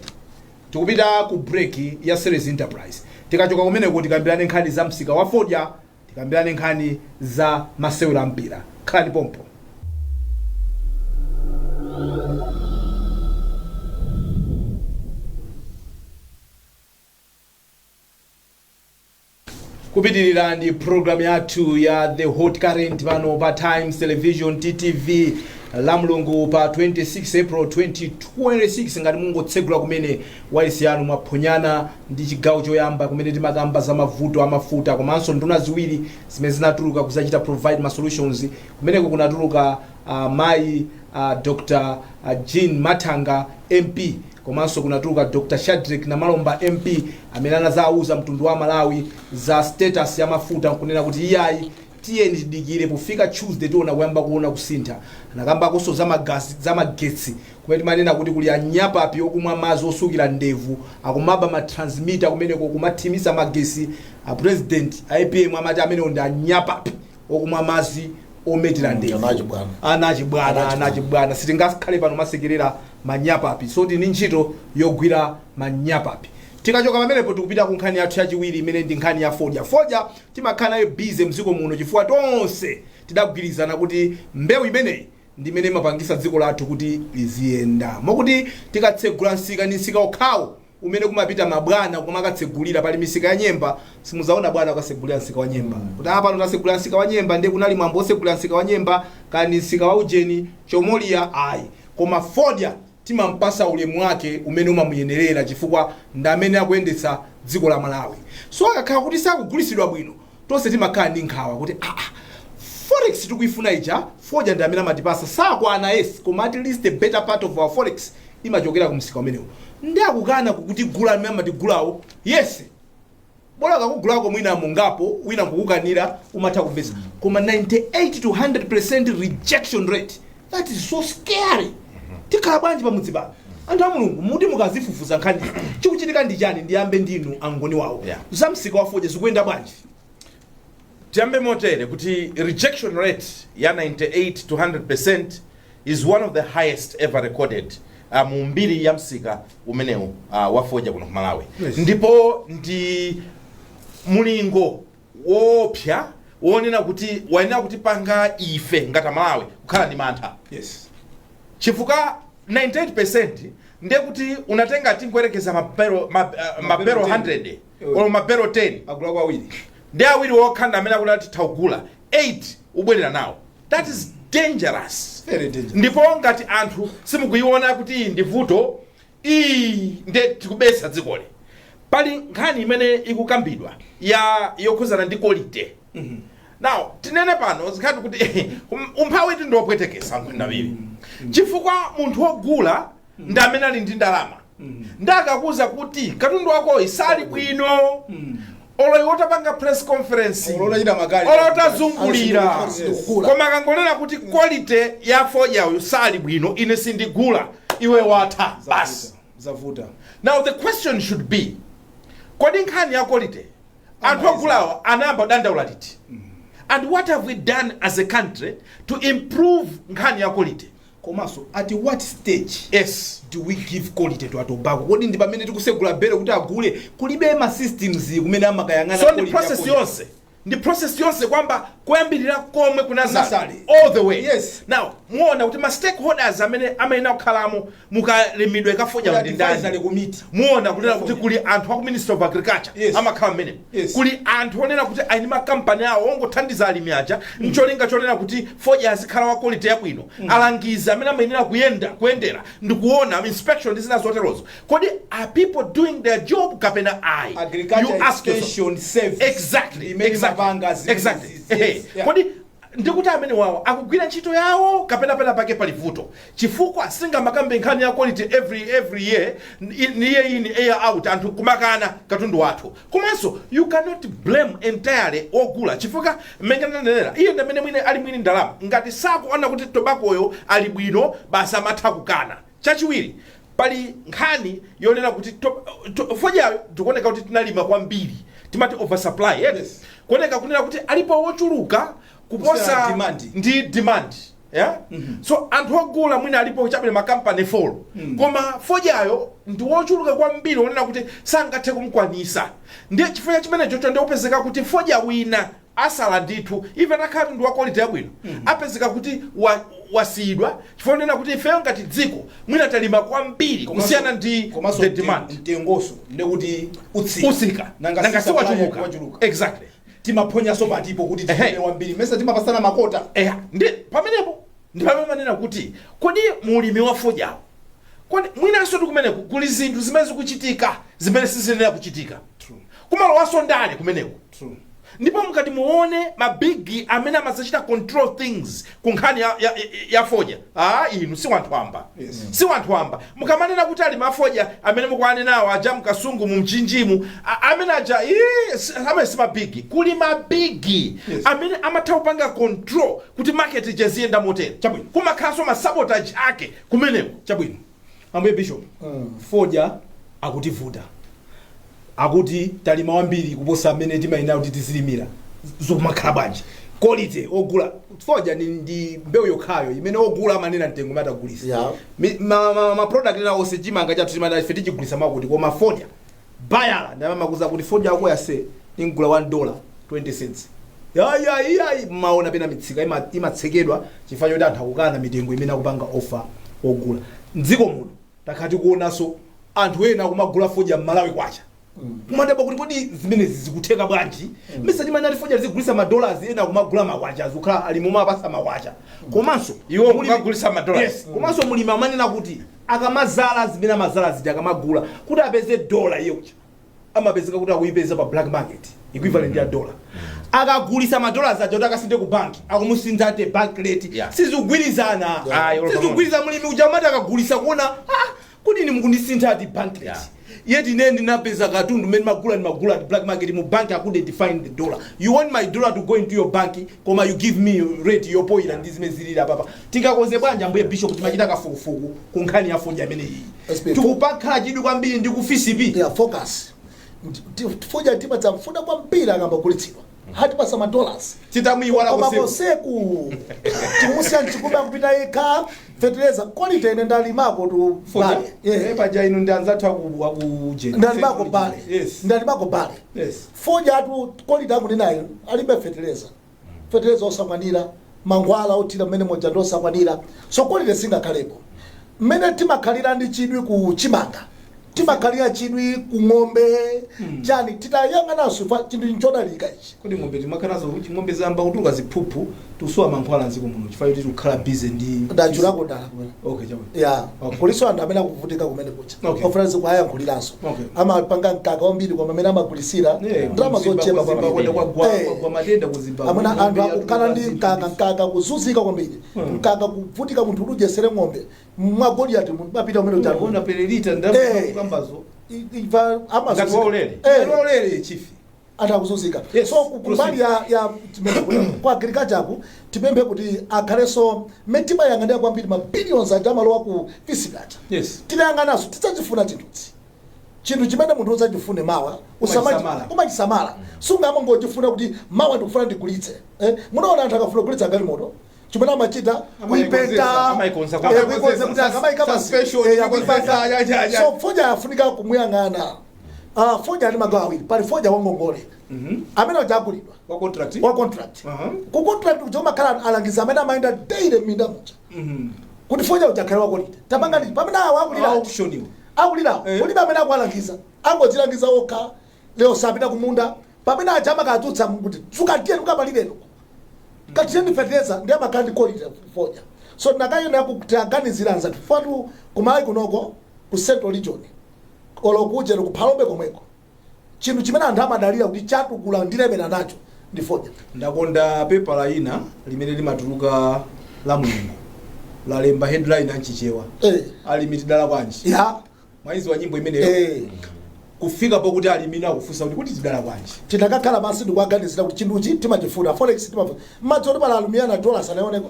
Tikupita ku break ya Series Enterprise. Tikachoka kumeneko tikambirane nkhani za msika wa fodya, tikambirane nkhani za masewero a mpira. Khalani pompo. Kupitirira ndi program yathu ya The Hot Current pano pa Times Television, TTV, la Mulungu pa 26 April 2026. Ngati mungotsegula kumene wailesi yanu, mwaphonyana ndi chigawo choyamba kumene timakamba za mavuto amafuta komanso nduna ziwiri zimene zinatuluka kuzachita provide ma solutions. Kumeneko kunatuluka mayi Dr Jean Mathanga MP, komanso kunatuluka Dr Shadrick Namalomba MP, amene anazauza mtundu wa Malawi za status ya mafuta nkunena kuti iyayi, tiyeni tidikire, pofika Tuesday tiona kuyamba kuona kusintha. Anakambakonso za magasi, za magetsi, kumene timanena kuti kuli anyapapi okumwa madzi osukira ndevu akumaba ma transmitter kumeneko kumathimisa magesi. A president a APM amati amenewo ndi anyapapi okumwa madzi ometera ndevu. Anachibwana. Anachibwana, anachibwana. Sitingakhale pano masekerera manyapapi, so tini ntchito yogwira manyapapi. Tikachoka pamenepo tikupita ku nkhani yathu yachiwiri imene ndi nkhani ya fodya. Fodya timakhala nayo busy mdziko muno chifukwa tonse tidagwirizana kuti mbewu imeneyi ndi imene imapangisa dziko lathu kuti liziyenda, mokuti tikatsegula msika ndi msika okhawo umene kumapita mabwana kumakatsegulira. Pali misika ya nyemba, simuzaona bwana akasegulira msika wa nyemba kuti apa pano tasegulira msika wa nyemba, ndiye kunali mwambo osegulira msika wa nyemba kani msika wa ujeni chomolia, ayi. Koma fodya timampasa ulemu wake umene umamuyenerera chifukwa ndi amene akuyendetsa dziko la Malawi. So akakhala kuti sakugulisidwa bwino, tonse timakhala ndi nkhawa kuti aa, forex tikuifuna ija, fodya ndi amene amatipasa. Sakwana, yes, koma at least the better part of our forex imachokera ku msika umenewo. Ndi akukana kukutigula amene amatigulawo. Yes, bola kakugulako mwina mungapo, wina nkukukanira, umatha kumvetsa, koma 98 to 100% rejection rate, that is so scary. Tikhala bwanji pamudzi pano, anthu a Mulungu? Muti mukazifufuza nkhani, chikuchitika ndi chani? Ndiyambe ndinu angoni wawo. Za msika wa fodya zikuyenda bwanji? Tiyambe motere kuti rejection rate ya 98 to 100% is one of the highest ever recorded mu mbiri ya msika umenewu wa fodya kuno ku Malawi. Ndipo ndi mulingo woopsa wonena kuti wayenera kutipanga ife ngati Amalawi kukhala ndi mantha, chifukwa 98% ndiye kuti unatenga, tingoyerekeza mabero 10. 100 olo mabero 10, agula kwa awiri. Ndi awiri okha ndi amene akuti atitha kugula, 8 ubwerera nawo. That is dangerous. Very dangerous. Ndipo ngati anthu simukuiona kuti iyi ndi vuto, iyi nde tikubesa dzikoli. Pali nkhani imene ikukambidwa ya yokhuzana ndi quality. Now tinene pano zikhati kuti umphawi ti ndiwopwetekesa nkhwendawiri, chifukwa munthu wogula ndi amene ali ndi ndalama, ndakakuza kuti katundu wakoyi sali bwino, olo iwe utapanga press conference, olo utachita makali, olo utazungulira, Sindikugula. koma akangolera kuti quality ya fodya uyu sali bwino, ine sindigula, iwe watha basi. Zavuta. Now the question should be, kodi nkhani ya quality anthu ogulawo anayamba kudandaula liti, and what have we done as a country to improve nkhani ya quality? Komanso at what stage do we give quality to tobacco? Kodi ndi pamene tikusegula bere kuti agule? Kulibe ma systems kumene amakayang'ana So ndi quality ya process quality? yonse, ndi process yonse kwamba kuyambirira komwe kunazale Kunasale. all the way. Now muona kuti ma stakeholders amene amayenera kukhalamo mukalimidwe kafodya Kuli ndi ndani? Advisory committee. Muona kunena kuti kuli anthu aku Ministry of Agriculture amakhala mmene, kuli anthu onena kuti ali ndi makampani awo ongothandiza alimi aja ncholinga chonena kuti fodya azikhala wa quality yabwino, alangizi amene amayenera kuyenda kuyendera ndikuona inspection ndi zina zoterozo. Kodi are people doing their job kapena ayi? Agriculture You ask yourself. Extension Service imene imapanga zimene Yes. Kodi ndikuti amene wawo akugwira ntchito yawo kapena pena pake pali vuto? Chifukwa singamakambe nkhani ya quality every year, year in, year out, anthu kumakana katundu wathu. Komanso you cannot blame entirely ogula, chifukwa mmene ndanenera, iye ndi amene mwine ali mwini ndalama. Ngati sakuona kuti tobaccoyo ali bwino, basi amatha kukana. Chachiwiri, pali nkhani yonena kuti fodyayo tikuoneka kuti tinalima kwambiri, timati oversupply, yes? Yes. Kuoneka kunena kuti alipo wochuluka kuposa Kusiyana demand. Ndi demand, yeah? So anthu ogula mwina alipo chabwino makampani 4, koma fodyayo ndi wochuluka kwambiri wonena kuti sangathe kumukwanisa. Ndiye chifukwa chimenecho cho ndikupezeka kuti fodya wina asala ndithu, even akhala ndi wa quality yabwino, apezeka kuti wasiyidwa chifukwa nena kuti ifeyo ngati dziko mwina talima kwambiri kusiyana ndi Komanso the demand. Mtengoso ndekuti utsika. Usika. Nanga Nanga si supply siwachuluka. wachuluka. Timaphonyaso patipo kuti tilime wambiri? Mesa timapasana ma quota? Eya, ndi pamenepo ndi pamene manena kuti kodi mulimi wa fodyawo, kodi mwinanso ndi kumeneku kuli zinthu zimene zikuchitika zimene siziyenera kuchitika? Kumalowanso ndale kumeneko. Ndipo mukati muone ma big amene amazachita control things ku nkhani ya fodya, inu si wanthu wamba. Si wanthu wamba. Mukamanena kuti ali mafodya amene mukuanenawo aja mkasungu mu Mchinjimu, amene aja ii, amene si ma big. Kuli ma big amene amatha kupanga control kuti market ija ziyenda motere. Kumakhalanso ma sabotage ake kumeneko. Chabwino, ambuye Bishop, fodya akutivuta, akuti talima wambiri kuposa amene timayenera kuti tizilimira. Zikumakhala bwanji? Quality ogula fodya ndi mbewu yokhayo imene ogula amanena mtengo umene atagulisa. Ma product ena onse, chimanga chathu timati ife tichigulisa makuti, koma fodya bayala ndamamakuza kuti fodya ako yase ingula $1 20. Yayi, maona pena mitsika imatsekedwa chifukwa choti anthu akukana mitengo imene akupanga offer ogula. Mdziko muno takhala tikuonanso anthu ena akumagula fodya m'Malawi kwacha, kumadabwa kuti kodi zimenezi zikutheka bwanji? Mesa timanati fodya zigulisa ma dollars, ena akumagula makwacha, azikhala ali momwe apasa makwacha. Komanso Iwo kukagulisa ma dollars. Yes. Komanso mulimi amanena kuti akamazala zimene amazala zija, akamagula kuti apeze dola iyocha, amapezeka kuti akuyipeza pa black market equivalent ya dola. Akagulisa ma dollars aja kuti akasinthe ku banki, akumusintha ate bank rate. Sizikugwirizana. Yolo. Sizikugwirizana. Mulimi uja amati akagulisa kuona, ah, kuti ni mukundisintha ati bank rate, yet ine ndinapeza katundu mmene magula ndimagula at black market. Mu bank I couldn't find the dollar. You want my dollar to go into your bank, koma you give me rate yopoyira ndi zimene zilili apapa. Tingakonze bwanji, ambuye Bishop? Timachita kafukufuku ku nkhani ya fodya imene iyi. SP. Tikupakhala chidwi kwambiri ndi ku FISP. Yeah, focus. Fodya timadzamfuna kwambiri akambagulitsidwa, hatipasa ma dollars. Titamuyiwala Koma koseku. Koseku timusiya mchikuba kupita yekha. Fertilizer quality, ine ndalimako tu Fodya? bale. Yeah. Paja inu ndi anzathu aku Jeni. Ndalimako bale. Ndalimako bale. Fodya atu quality akunenayo alibe fertilizer, fertilizer osakwanira, mankhwala othira mmene moja ndi osakwanira, so quality singakhalepo. Mmene timakhalira ndi chidwi ku chimanga, timakhalira chidwi ku ng'ombe, chani, titayang'ananso fa chinthu nchodalirika ichi. Kodi ng'ombe timakhalazo kuti ng'ombe zamba kutuluka ziphuphu, tusowa mankhwala mdziko muno chifukwa choti tikukhala busy ndi Ndachulako dala kumene. Okay, chabwino. Ya. Kuliso anthu amene akuvutika kumene kucha. Ofuna zikuwayankhuliranso, amapanga mkaka wambiri koma amene amagulisira ndalama zochepa kwambiri. Kwagwa matenda ku Zimbabwe. Amuna anthu Ng'ombe akukhala ndi yatuluka. mkaka, mkaka kuzunzika kwambiri, mkaka kuvutika, munthu kuti udyesere ng'ombe mwa Goliati mapita umene Unaona uchaona per litre ndalama kukambazo. Imva amazunzika. Ngati waulere. Lolere chifi. Anthu akuzunzika. Yes, So kumbali ya chimene ku agriculture ku, tipemphe kuti akhalenso mmene timayang'anira kwambiri ma billions aja amalowa ku FISP aja. Titayang'ananso tidzachifuna chinthuchi, chinthu chimene munthu udzachifune mawa Umachisamala. Umachisamala, sungamangochifuna kuti mawa ndikufuna ndigulitse, eh? Munaona anthu akafuna kugulitsa galimoto. Chimene amachita kuipenta, Amaikonza kuikonza kuti akamayika Suspension, akuipenta. ya. So fodya afunika kumuyang'ana. Ah, fodya ali magawo awiri. Pali fodya wangongole amene uja agulidwa Wa contract. Wa contract. Ku contract kuja umakhala alangiza amene amayenda daily m'minda muja kuti fodya uja akhale wakolita tapanga ndi pamene awo akulira Auction iwo. Akulirawo kulibe amene akuwalangiza, angodzilangiza okha. Lero sapita kumunda, pamene aja amakadzutsa kuti dzuka, tiyeni mukapalireno, katiyeni fertilizer, ndi amakhala ndi quality fodya. So tinakayenda kutiaganizira anzathu fatu kumayi kunoko ku Central Region olo kujero ku Phalombe komweko, chinthu chimene anthu amadalira kuti chatukula ndilemera nacho ndi fodya. Ndakonda pepala ina limene limatuluka la mulungu, lalemba headline anchichewa, "Alimi tidala kwanji?" Mwaizi wa nyimbo imeneyo? Kufika pokuti alimi akufunsa kuti tidala kwanji? Tinakakhala pansi ndikuaganizira kuti chinthuchi timachifuna, forex timafuna. Mmadzi oti pala alumiyana dola sanaoneko.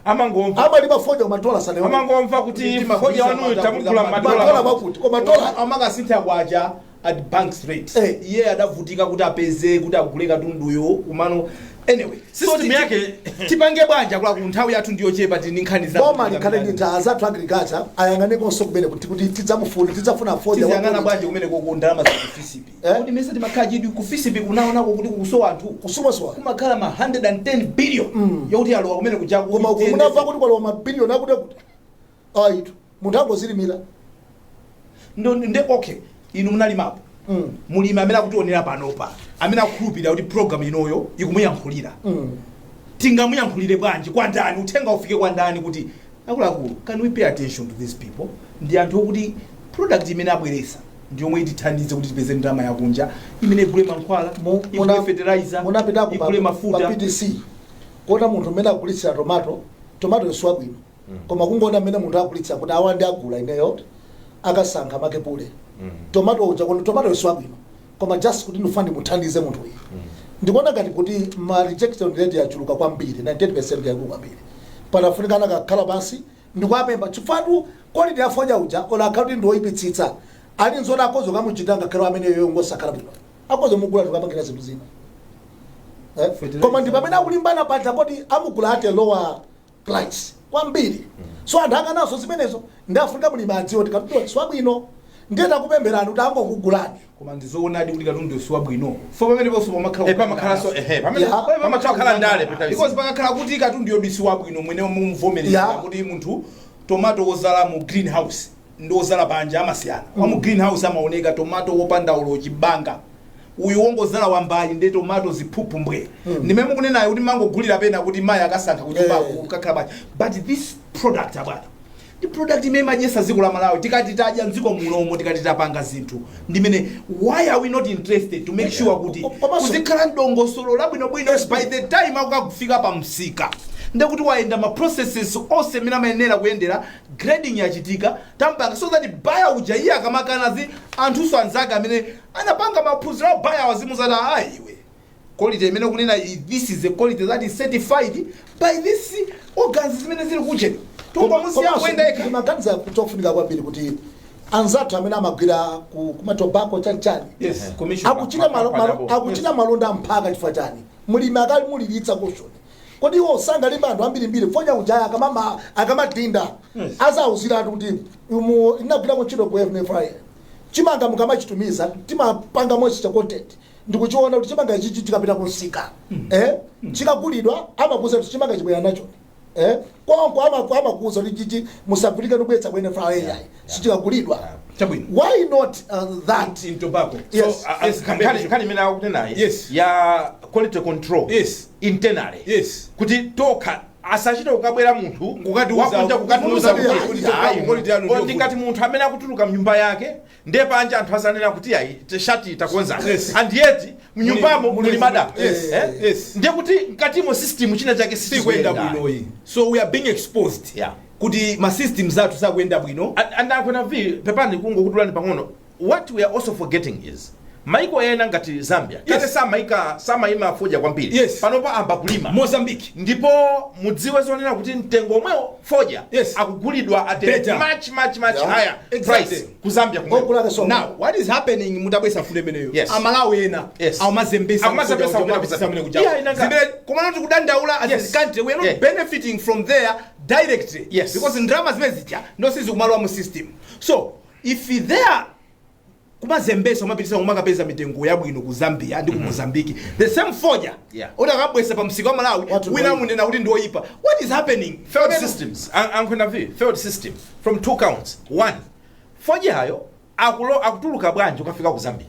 Amangomva Amalima fodya koma dola sanaoneko. Amangomva kuti fodya wanuyu tamugula madola madola mwakuti, koma dola Amakasintha kwacha at bank rate. Iye adavutika kuti apeze kuti agule katunduyo kumano. Anyway, System yake- tipange bwanji akula ku nthawi yathu ndiyochepa, tili ndi nkhani za Boma likhale ndi nthawi zathu, agriculture ayang'anekonso kumene kuti tidzamufuna, tidzafuna fodya Tiziyang'ana wa quality. bwanji kumene koko ndalama za ku FISP? Kuti mese timakhala chidwi ku FISP, kunaonako kuti kukusowa anthu. Kusowasowa. Kumakhala ma 110 billion yokuti alowa kumene kujaku. Koma uku munamva kuti kwalowa mabiliyoni akuti kuti ayitu munthu angozilimira. Nde okay, inu munalimapo. Mulimi amene akutionera panopa, amene akukhulupirira kuti program inoyo ikumuyankhulira, tingamuyankhulire bwanji? Kwa ndani uthenga ufike kwa ndani kuti akuluakulu, can we pay attention to these people? Ndi anthu okuti product imene abweresa ndi yomwe itithandize kuti tipeze ndalama yakunja imene igule mankhwala, igule fertilizer, Munapitako igule pa mafuta. PTC kuona munthu mmene agulitsira tomato. Tomato yosiwa bwino, koma kungoona mmene munthu agulitsira kuti awa ndi agula ineyo, akasankha makepule tomato uja kono tomato yosiwa bwino, koma just kuti ndifuna ndimuthandize munthu uyu. Ndikuona ngati kuti ma rejection rate yachuluka kwambiri, 98% yakulu kwambiri. Panafunikana kakhala pansi ndikuapemba chifukwa quality ya fodya uja ola akhala kuti ndiwoyipitsitsa, ali nzoti akozo kamuchita ngakhale ameneyo ngosakhala bwino, akozo mugula tikapangira zinthu zina. Fertilizer. Koma ndi pamene akulimbana paja kodi amugula at a lower price kwambiri. So anthu akanaso zimenezo, ndi afunika mulimi adziwe kuti katundu siwabwino, ndiye takupempherani kuti angokugulani. Koma ndizoonadi kuti katundu siwa bwino fo pamene ponso pamakhala Pamakhalanso ehe pamene pamakhala ndale peta. Because pakakhala kuti katundu yodi siwabwino, mwene mumuvomereza kuti munthu tomato wozala mu greenhouse ndi wozala panja amasiyana. Wa mu greenhouse amaoneka tomato wopanda ulo chibanga, uyu wongozala wambali ndi tomato ziphuphu mbwe. Ndimene mukunenayo kuti mangogulira pena kuti mayi akasankha kunyumbako kukakhala bwanji. But this product, abwana, ndi product imene imadyesa dziko la Malawi. Tikati tadya mdziko munomo, tikati tapanga zinthu, ndimene why are we not interested to make sure kuti kuzikhala mdongosolo labwinobwino? By the time akukafika pa msika, ndekuti wayenda ma processes onse amene amayenera kuyendera, grading yachitika, tampanga, so that buyer uja iye akamakana zi anthunso anzake amene anapanga maphunziro a buyer wazimuzati, "Ayi iwe, quality imene kunena this is a quality that is certified by this organs zimene zili kucheni." Tungomusiya kuyenda yekha. Ndimaganiza chofunika kwambiri kuti anzathu amene amagwira kuma tobacco chanichani Yes, commission. akuchita Makampani abo. akuchita malonda amphaka. Chifukwa chani mulimi akalimulilitsa kushoni? Kodi iwo sangalimba anthu ambirimbiri fodya ujaya akamadinda azauzira anthu kuti mu inagwirako ntchito ku FNFRA, chimanga mukamachitumiza timapanga moisture content ndikuchiona kuti chimanga ichichi chikapita kunsika chikagulidwa, amakuza kuti chimanga chibwera nacho konko amakuza kuti chichi musagulike ndikuyetsa ku NFRA yayi, sichikagulidwa. Chabwino. Why not that? In tobacco. Yes. So, nkhani imene akunenayi ya quality control internally kuti tokha, asachite kukabwera munthu wakunja kukatiuza kuti kuti quality yanu ayi, ndingati munthu amene akutuluka mnyumba yake, ndiye panja anthu azanena kuti ayi, shati takonza, and yet mnyumbamo muli mada. Ndiye kuti mkatimo system china chake sikuyenda bwinoyi, so we are being exposed kuti ma systems athu sakuyenda bwino. And akwena v pepani kungokutulani pang'ono, what we are also forgetting is Maiko ena ngati Zambia kale samaika, samalima fodya kwambiri. Panopa amba kulima. Mozambique. Ndipo mudziwe zonena kuti mtengo omwewo fodya akugulidwa at a Better. much, much, much higher price ku Zambia kumweko. Ogula so. Now what is happening, mutabwesa fundo imeneyo, Amalawi ena amazembesa. Akumazembesa kupita ku Zambia. Yeah, Zimene komano tikudandaula as a country we are not benefiting from there directly because ndalama zimene zija ndosizikumalowa mu system. So if there kumazembesa, umapitisa, umakapeza mitengo yabwino ku Zambia ndi ku Mozambique, the same fodya utakabwesa pa msika wa Malawi, Watu wina ndoyipa. munena kuti ndioyipa. What is happening? Failed systems. Ankhwenda vi failed system from two counts. One, fodyayo akulo akutuluka bwanji ukafika ku Zambia?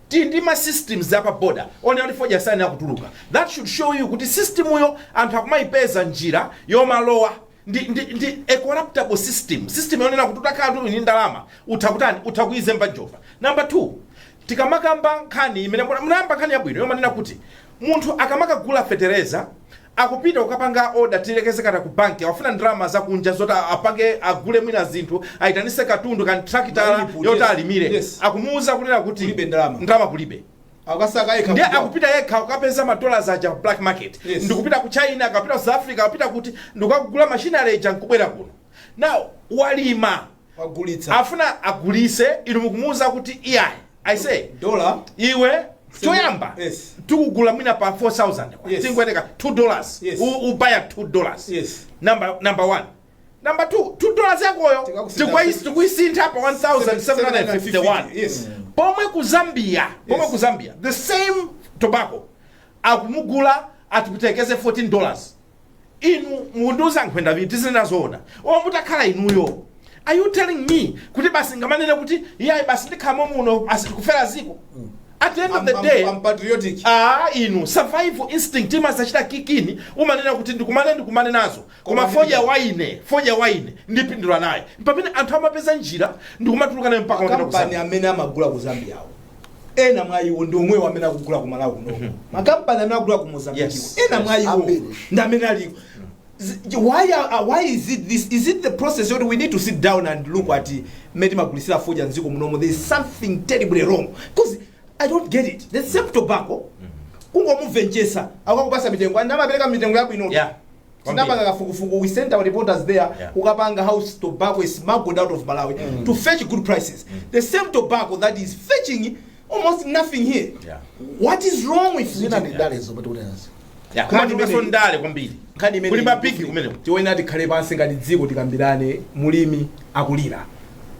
Tili ndi ma systems apa border one kuti fodya sani akutuluka. That should show you kuti system uyo anthu akumayipeza njira yomalowa. Ndi a corruptible system, system yonena kuti utakhala tu ndi ndalama utha kutani, utha kuizemba njova. Number two, tikamakamba nkhani imene munayamba, nkhani yabwino yomanena kuti munthu akamakagula fetereza akupita kukapanga order, tilekeze kata ku banki, akufuna ndalama zakunja zoti apange agule mwina zinthu, ayitanise katundu kan tractor Input, yoti alimire. Akumuuza kunena kuti Kulibe ndalama. Ndalama kulibe. Akasaka yekha. Ndiye akupita yekha ukapeza ma dollars aja black market. Ndikupita ku China, akapita ku South Africa, akapita kuti ndikukagula machinery ija nkubwera kuno. Now walima, wagulitsa, afuna agulise, inu mukumuuza kuti iyayi, I say dollar. Iwe choyamba tikugula mwina pa 4000, tingweteka $2, ubaya $2. Number one. Number two, $2 yakoyo tikuisintha pa 1751, pomwe ku Zambia, pomwe ku Zambia the same tobacco akumugula atikutekeze $14. Inu mundiuza, nkhwenda viti tizinena zoona, omwe mutakhala inuyo, are you telling me kuti basi ngamanene kuti iyayi, basi ndikhalamo muno, basi tikufera ziko? At the end of the day, I'm patriotic. Ah, inu, survival instinct imazachita kick in, umanena kuti ndikumane ndikumane nazo, koma fodya waine, fodya waine ndipindula naye. Pamene anthu amapeza njira ndikumatuluka naye mpaka mapita ku Makampani Zambia. Amene amagula ku Zambia awo, ena mwa iwo ndi omwewo amene akugula ku Malawi kunoko. Makampani amene akugula ku Mozambique, ena mwa iwo Ambiri. ndi amene aliko. Why is it this? Is it the process yoti we need to sit down and look at mmene timagulisira fodya mdziko munomo? There is something terribly wrong because I don't get it. The same tobacco, kungomuvenchesa akakupasa mitengo, and amapereka mitengo yabwino. Tinapanga kafukufuku, we sent our reporters there ukapanga how tobacco is smuggled out of Malawi to fetch good prices, the same tobacco that is fetching almost nothing here. What is wrong with Zina ndi ndale zomwe tikunenazi. Yeah, Nkhani kumatulukanso ndale kwambiri. Nkhani imene Kuli mapiki kumeneko. Tiwena tikhale pansi ngati dziko, tikambirane. Mulimi akulira,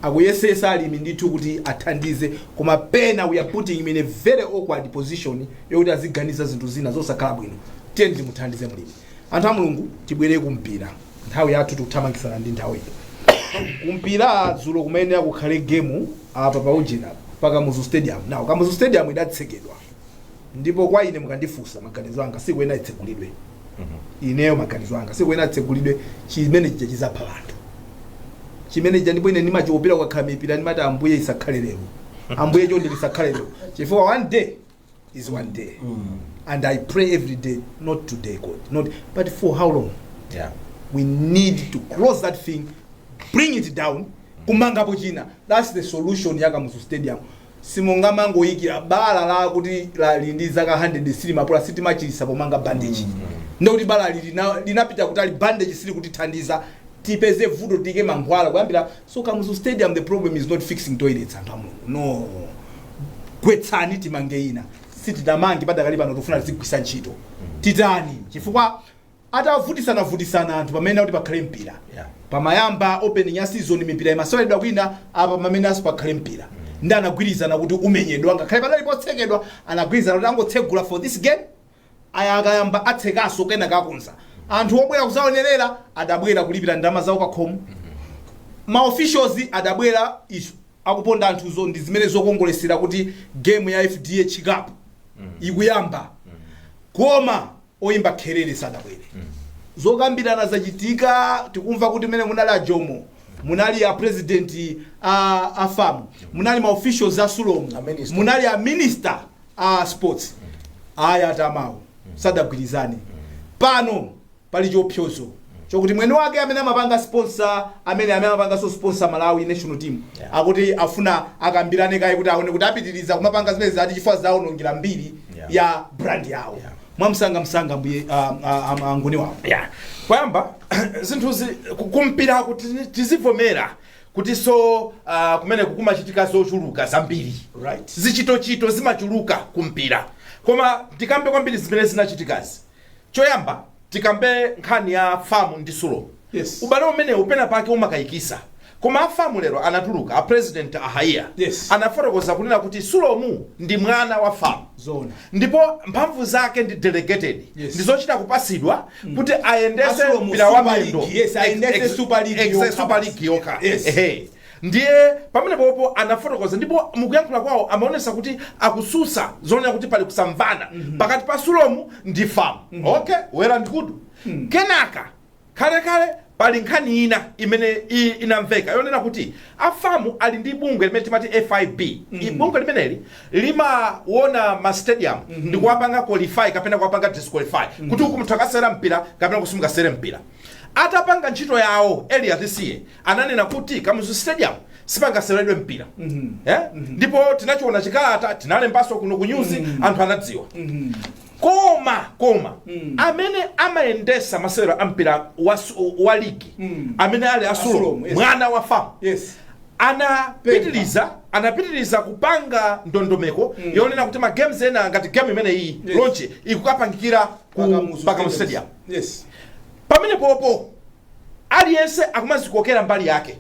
akuyesesa alimi ndithu kuti athandize, koma pena we are putting him in a very awkward position yokuti aziganiza zinthu zina zosakhala bwino. Tiye timuthandize mulimi. Anthu a Mulungu, tibwere kumpira. Nthawi yathu tikuthamangisana ndi nthawi ino. Kumpira, dzulo kumene akukhale game apa paujina pa Kamuzu Stadium. Now Kamuzu Stadium idatsekedwa, ndipo kwa ine mukandifunsa maganizo anga, sikuena itsegulidwe. Ineyo maganizo anga, sikuena itsegulidwe. Chimene chija chizapha anthu, chimene chija. Ndipo ine ndimachiopera kukakhala mipira, ndimati, "Ambuye, isakhale lero. Ambuye, chonde lisakhale lero," chifukwa one day is one day and I pray every day, "Not today, God, not." But for how long? We need to close that thing, bring it down, kumangapo china. That's the solution ya Kamuzu Stadium. Simungamangoyikira bala la kuti lali ndi zaka 100 silimapola, sitimachilisa pomanga bandage. Ndikuti bala lili linapita kutali, bandage sili kutithandiza. Tipeze vuto, tike mankhwala kuyambira. So Kamuzu Stadium, the problem is not fixing toilets, anthu a Mulungu, no. Gwetsani, timange ina. Sitinamange padakali pano, tifuna tizigwisa ntchito. Titani? Chifukwa atavutisana vutisana anthu pamene kuti pakhale mpira, pamayamba opening ya season, mipira imaseweredwa kwina, apa pamene aso pakhale mpira ndi anagwirizana kuti umenyedwa ngakhale padali potsekedwa. Anagwirizana kuti angotsegula for this game, aya akayamba atsekaso, kena kakonza. Anthu obwera kuzaonerera adabwera kulipira ndalama zawo pakhomo, ma officials adabwera iso akuponda anthuzo ndi zimene zokongolesera kuti game ya FDH Cup ikuyamba, koma oyimba kherere sadabwere. Zokambirana zachitika, tikumva kuti mene munali a Jomo, munali a president a FAM, munali ma officials a SULOM, A minister. Munali a minister a sports, aya atamawo sadagwirizane. Pano pali chiopsezo. Chokuti mwene wake amene amapanga sponsor, amene amapanganso sponsor Malawi national team, akuti afuna akambirane kaye kuti aone kuti apitiriza kumapanga zimene zati, chifukwa zawonongera mbiri ya brand yawo. Mwamsanga msanga, mbuye angoni wawo. Yeah. Kuyamba zinthuzi kumpira kuti tizivomera kuti so kumene kumachitika zochuluka zambiri, zichitochito zimachuluka kumpira, koma tikambe kwambiri zimene zinachitikazi. Choyamba tikambe nkhani ya FAM ndi SULOM. Ubale umenewu pena pake umakayikisa, koma a FAM lero anatuluka, a president ahaiya anafotokoza kunena kuti SULOM ndi mwana wa FAM ndipo mphamvu zake ndi delegated, ndizochita kupasidwa kuti ayendese A SULOM mpira wa Super miyendo. League, yes, ayendese Super League yokha. Super League yokha. Ehe, ndiye pamene popo anafotokoza, ndipo mukuyankhula kwawo amaonesa kuti akususa zonena kuti pali kusamvana pakati pa SULOM ndi FAM. Okay, well and good. Kenaka kalekale pali nkhani ina imene inamveka yonena kuti a FAM ali ndi bungwe limene timati FIB. Bungwe limeneli limaona ma stadium ndi kuwapanga qualify kapena kuwapanga disqualify, kuti uku munthu akasewera mpira kapena kusimungasewere mpira. Atapanga ntchito yawo earlier this year, ananena kuti Kamuzu Stadium sipangaseweredwe mpira, eh? Ndipo tinachiona chikalata, tinalembanso kuno ku news, anthu anadziwa. Koma amene amayendesa masewero a mpira wa ligi, amene ali a SULOM, A SULOM, yes. mwana wa FAM, anapitiliza kupanga ndondomeko yonena kuti ma games ena ngati game imene iyi launch ikukapangikira ku Pakamuzu. Pakamuzu Stadium. Pamene popo aliyense akumazikokera mbali yake,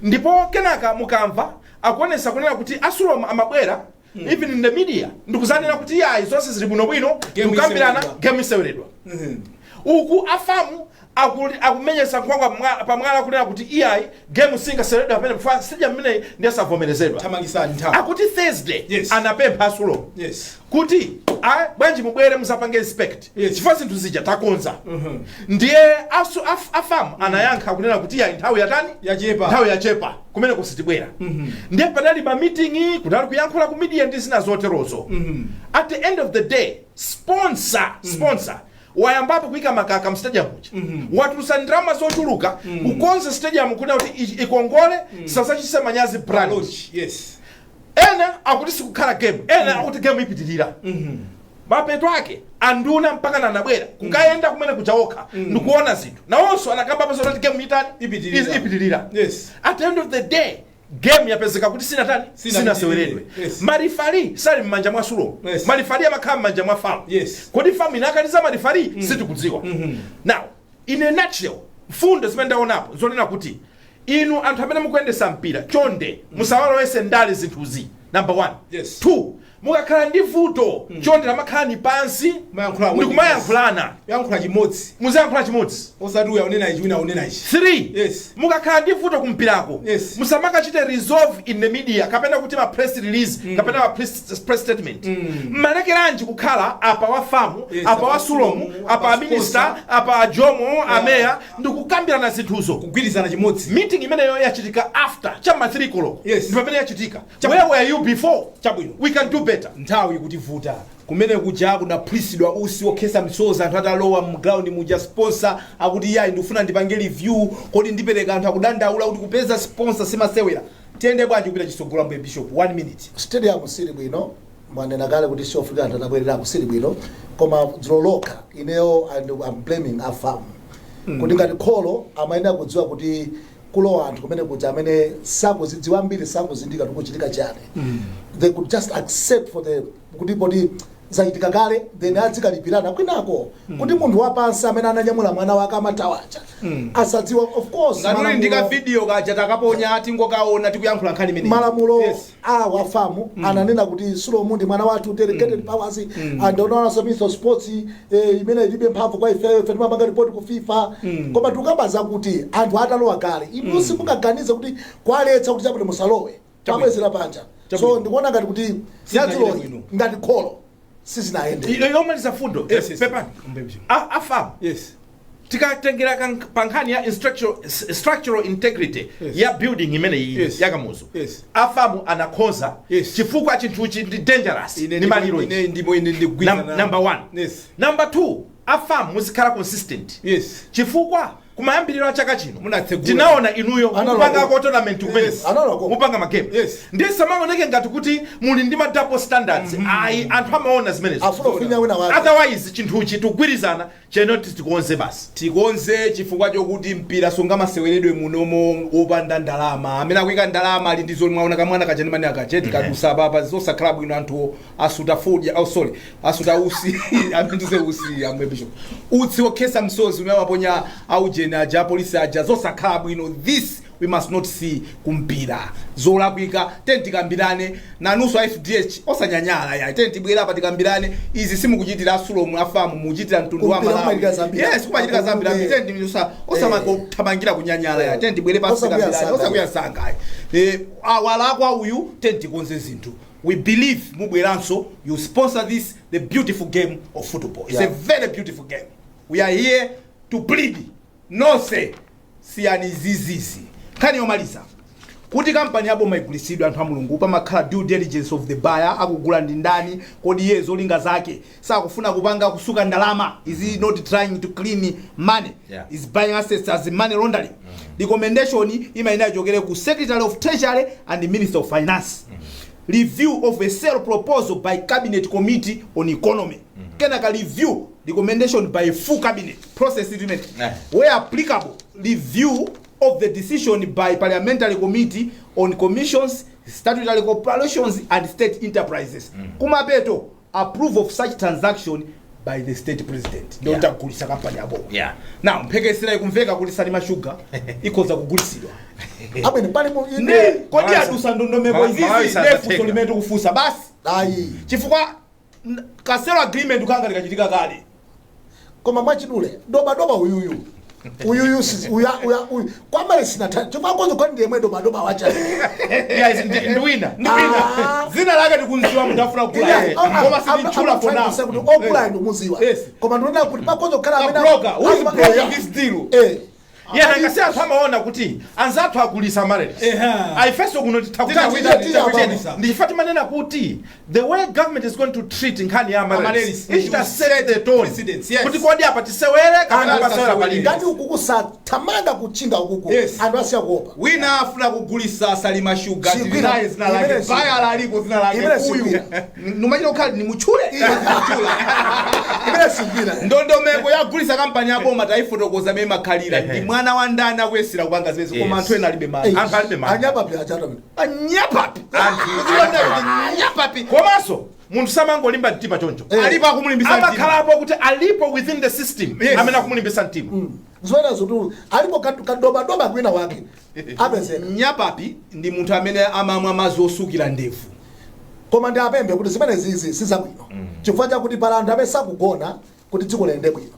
ndipo kenaka mukamva akuonesa kunena kuti a SULOM amabwera even in the media ndikuzanena kuti yayi, zonse zili bwinobwino, Game ndikukambirana, iseweredwa. Game iseweredwa. Uku a FAM akumenyesa nkhwangwa pamwala kunena kuti iyayi, game singaseweredwa pamene pamene stadium imeneyi ndiyasavomerezedwa. Thamangisani nthawi. Akuti Thursday anapempha a SULOM kuti a bwanji mubwere musapange inspect, chifukwa zinthu zija takonza. Ndiye a FAM anayankha kunena kuti iyayi, nthawi yatani? Yachepa. Nthawi yachepa, kumene kusitibwera. Ndiye panali ma meeting, kunali kuyankhula ku media ndi zina zoterozo. At the end of the day, sponsor wayambapo kuyika makaka mu stadium muja, watulusa ndalama zochuluka kukonza stadium kuna kuti ikongole, sasachise manyazi brand. Launch, yes. Ena akuti sikukhala game, ena akuti game ipitirira. Mapeto ake anduna mpaka nanabwera kukayenda kumene kuchaokha ndikuona zinthu, nawonso anakambapo zoti game itani? Ipitirira. Ipitirira. At the end of the day, game yapezeka kuti sinatani? Sinaseweredwe. Ma referee sali m'manja mwa SULOM. Ma referee amakhala m'manja mwa FAM. Kodi FAM inakaniza ma referee? Sitikudziwa. Now, in a nutshell, mfundo zimene ndaonapo zonena kuti inu anthu amene mukuyendesa mpira, chonde musawalowese ndale zinthuzi, number one. Two, mukakhala ndi vuto, chonde tamakhalani pansi Mayankhula ndikumayankhulana. Yankhula chimodzi. Muziyankhula chimodzi. Osati uya unena ichi, wina unena ichi. 3, mukakhala ndi vuto kumpirako, musamakachite resolve in the media kapena kuti ma press release kapena ma press statement. Mmalekeranji kukhala apa wa FAM, apa wa SULOM, SULOM, apa apa a minister, sponsor, apa a Jomo, ameya, ndikukambirana zinthuzo, kugwirizana chimodzi. Meeting imeneyo yachitika after chamma 3 koloko. Ndi pamene yachitika. Chabwino. Where were you before? Chabwino. We can do better. Nthawi kutivuta. Kumene kuja kunaphulitsidwa usi wokhesa misozi anthu atalowa mu ground muja. Sponsor akuti yayi, ndikufuna ndipange review, kodi ndipereka? Anthu akudandaula kuti kupeza sponsor simasewera. Tiyende bwanji kupita chitsogolo, ambuye bishop? One minute. Stadium sili bwino, mwanena kale kuti siofika anthu atabwererako, sili bwino. Koma dzulo lokha ineyo and I'm blaming a FAM kuti ngati kholo amayenera kudziwa kuti kulowa anthu kumene kuja amene sakuzidziwa ambiri, sakuzindika tikuchitika chani. They could just accept for the kuti poti zachitika kale, then adzikalipirana kwinako, kuti munthu wapansi amene ananyamula mwana wake amatawacha asadziwa, of course. Ngati uli ndi ka video kaja takaponya, tingokaona tikuyankhula nkhani imeneyi. Malamulo a FAM ananena kuti SULOM ndi mwana wathu, delegated powers, and onaonanso Minister of Sports imene ilibe mphamvu kwa ifeyo, ife timapanga report ku FIFA. Koma tikukamba kuti anthu atalowa kale, inu simungaganize kuti kwaletsa kuti chabwino, musalowe, tabwezera panja. So ndikuona ngati kuti Sizinachite yadzuloyi bwino. ngati kholo sizinayende. Yomaliza fundo. Yes. Pepani. Ambuye bishop. A FAM, tikatengera pa nkhani ya structural integrity ya building imeneyi ya Kamuzu, a FAM anakonza chifukwa chinthuchi ndi dangerous, Ine ndi maliro ine ichi. ndimo ine ndigwirizana. Number one. Yes. Number two, A FAM muzikhala consistent. Chifukwa kumayambiriro a chaka chino Munatsegula. tinaona inuyo Analowa mupangako tournament kumene Analowa. mupanga magame. Ndiye samaoneke ngati kuti muli ndi ma double standards. Ayi, anthu amaona zimenezo. Afuna kufinya wina wake. Otherwise chinthuchi tikugwirizana cheno, tikonze basi. Tikonze, chifukwa chokuti mpira sungamaseweredwe munomo wopanda ndalama. Amene akuyika ndalama ali ndi zomwe. Mwaona kamwana kachanimani akacheti kadusa papa, zosakhala bwino. Anthu asuta fodya, oh sorry, asuta usi, amene usi amwe bishop, utsi wokhesa msozi umene amaponya aujeni aja, apolisi aja, zosakhala bwino. This we must not see kumpira, zolakwika. Teni tikambirane nanunso a FDH, osanyanyala ya. Teni tibwera apa tikambirane izi. Simukuchitira a SULOM, a FAM, mukuchitira mtundu wa Kumpira Malawi. kumachitika zambiri. Yes, kumachitika zambiri. Teni osamakuthamangira kunyanyala ya. Teni tibwere pasi Osakuya tikambirane. sanga. Osakuya sanga. Walakwa uyu, teni tikonze zinthu. We believe mubweranso, you sponsor this, the beautiful game of football. It's a very beautiful game. We are here to plead nonse, siyani zizizi. Nkhani yomaliza, kuti kampani yaboma igulitsidwe, anthu a Mulungu, pamakhala due diligence of the buyer. Akugula ndi ndani? Kodi iye zolinga zake sakufuna kupanga kusuka ndalama? Is he not trying to clean money? Is buying assets as money laundering? Recommendation imayenera ichokere ku Secretary of Treasury and Minister of Finance. Review of a sale proposal by Cabinet Committee on Economy. Kenaka review, recommendation by full cabinet process imene, where applicable, review of the decision by Parliamentary Committee on Commissions, Statutory Corporations and State Enterprises. Kumapeto, approval of such transaction by the State President. Ndio tagulisa kampani yaboma. Now mphekesera ikumveka kuti Salima Sugar ikhoza kugulisidwa. Amene pali mu Ne kodi adusa ndondomeko Malawi izizi? sadzatheka. Nefunso limene tikufunsa basi, Ayi. chifukwa ka sale agreement kanga likachitika kale. Koma mwachidule, dobadoba uyuyu uyuyu uya uya uyu kwamale sinatha chifukwa konzo kwani ndiyemwe dobadoba wacha. Yes, ndi wina. Ah. Zina lake tikunziwa, munthu afuna kugula, koma sititchula for now. Kuti ogula ndumuziwa. Koma ndionena kuti pakonzo kukhala A broker who is broking this deal. Yeah, nangasi anthu amaona kuti anzathu agulisa Amaryllis, aifeso kuno Titakuita. Ndichifukwa timanena kuti the way government is going to treat nkhani ya Amaryllis Amaryllis, ichita set the tone precedence, yes. kuti kodi apa tisewere kapena Anthu pasewera asasewere. palibe. Ngati ukuku sathamanga kuchinga ukuku, anthu asiya kuopa. Wina afuna kugulisa Salima Sugar. Sigwira. Tili naye zina lake. Imene sigwira. Bayala aliko zina lake. Imene Uyu sigwira. numachita kukhala ni mutchule. Imene sigwira. Ndondomeko yagulisa kampani yaboma tayifotokoza mene makhalira. Ndi mwana wa ndani akuyesera kupanga zimezi? Koma anthu ena alibe mali. Anthu alibe mali. Anyapapi achata. Anyapapi. Anyapapi. Komanso munthu samangolimba mtima choncho. Alipo akumulimbisa mtima. Amakhalapo kuti alipo within the system amene akumulimbisa mtima. Zimenezo tu alipo kadobadoba kwina wake apezeka. Nyapapi ndi munthu amene amamwa madzi osukira ndevu. Koma ndi apembe kuti zimene zizi sizabwino, chifukwa chakuti pala anthu amene sakugona kuti dziko liyende bwino.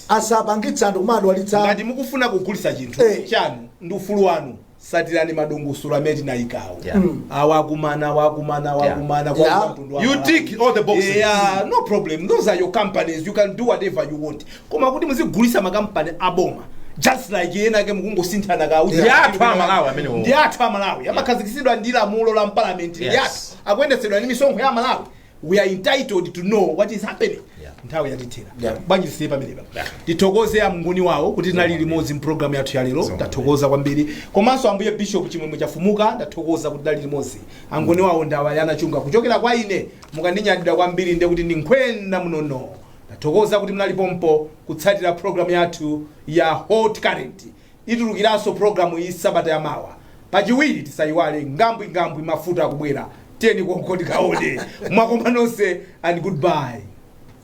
Asapangitse anthu kumadwalitsa. Ngati mukufuna kugulisa chinthu chanu, ndi ufulu wanu, satirani madongosolo amene tinayikawo. Awakumana, awakumana, awakumana kwa mtundu wa You Malawi. tick all the boxes. Yeah, no problem. Those are your companies, you can do whatever you want. Koma kuti muzigulisa makampani aboma just like ena ke mukungosinthana ka Ndi athu a Malawi amenewo. Ndi athu a Malawi, amakhazikitsidwa ndi lamulo la mpalamenti. Ndi athu, akuyendetsedwa ndi misonkho ya Malawi. We are entitled to know what is happening. Nthawi yatithera. Bwanji tisiye pamenepa? Tithokoze amnguni wawo kuti tinali limodzi mpulogalamu yathu ya lero. Tathokoza kwambiri. Komanso ambuye Bishop Chimwemwe Chafumuka, ndathokoza kuti tinali limodzi. Angoni wawo ndawa yanachunga. Kuchokera kwa ine, mukandinyadira kwambiri nde kuti ndi nkhwenda munono. Ndathokoza kuti munalipompo kutsatira programu yathu ya Hot Current. Itulukiranso programu iyi sabata yamawa Pachiwiri. Tisayiwale ngambwi ngambwi, mafuta akubwera. Tiyeni konko tikaone. Mwakoma nonse and goodbye.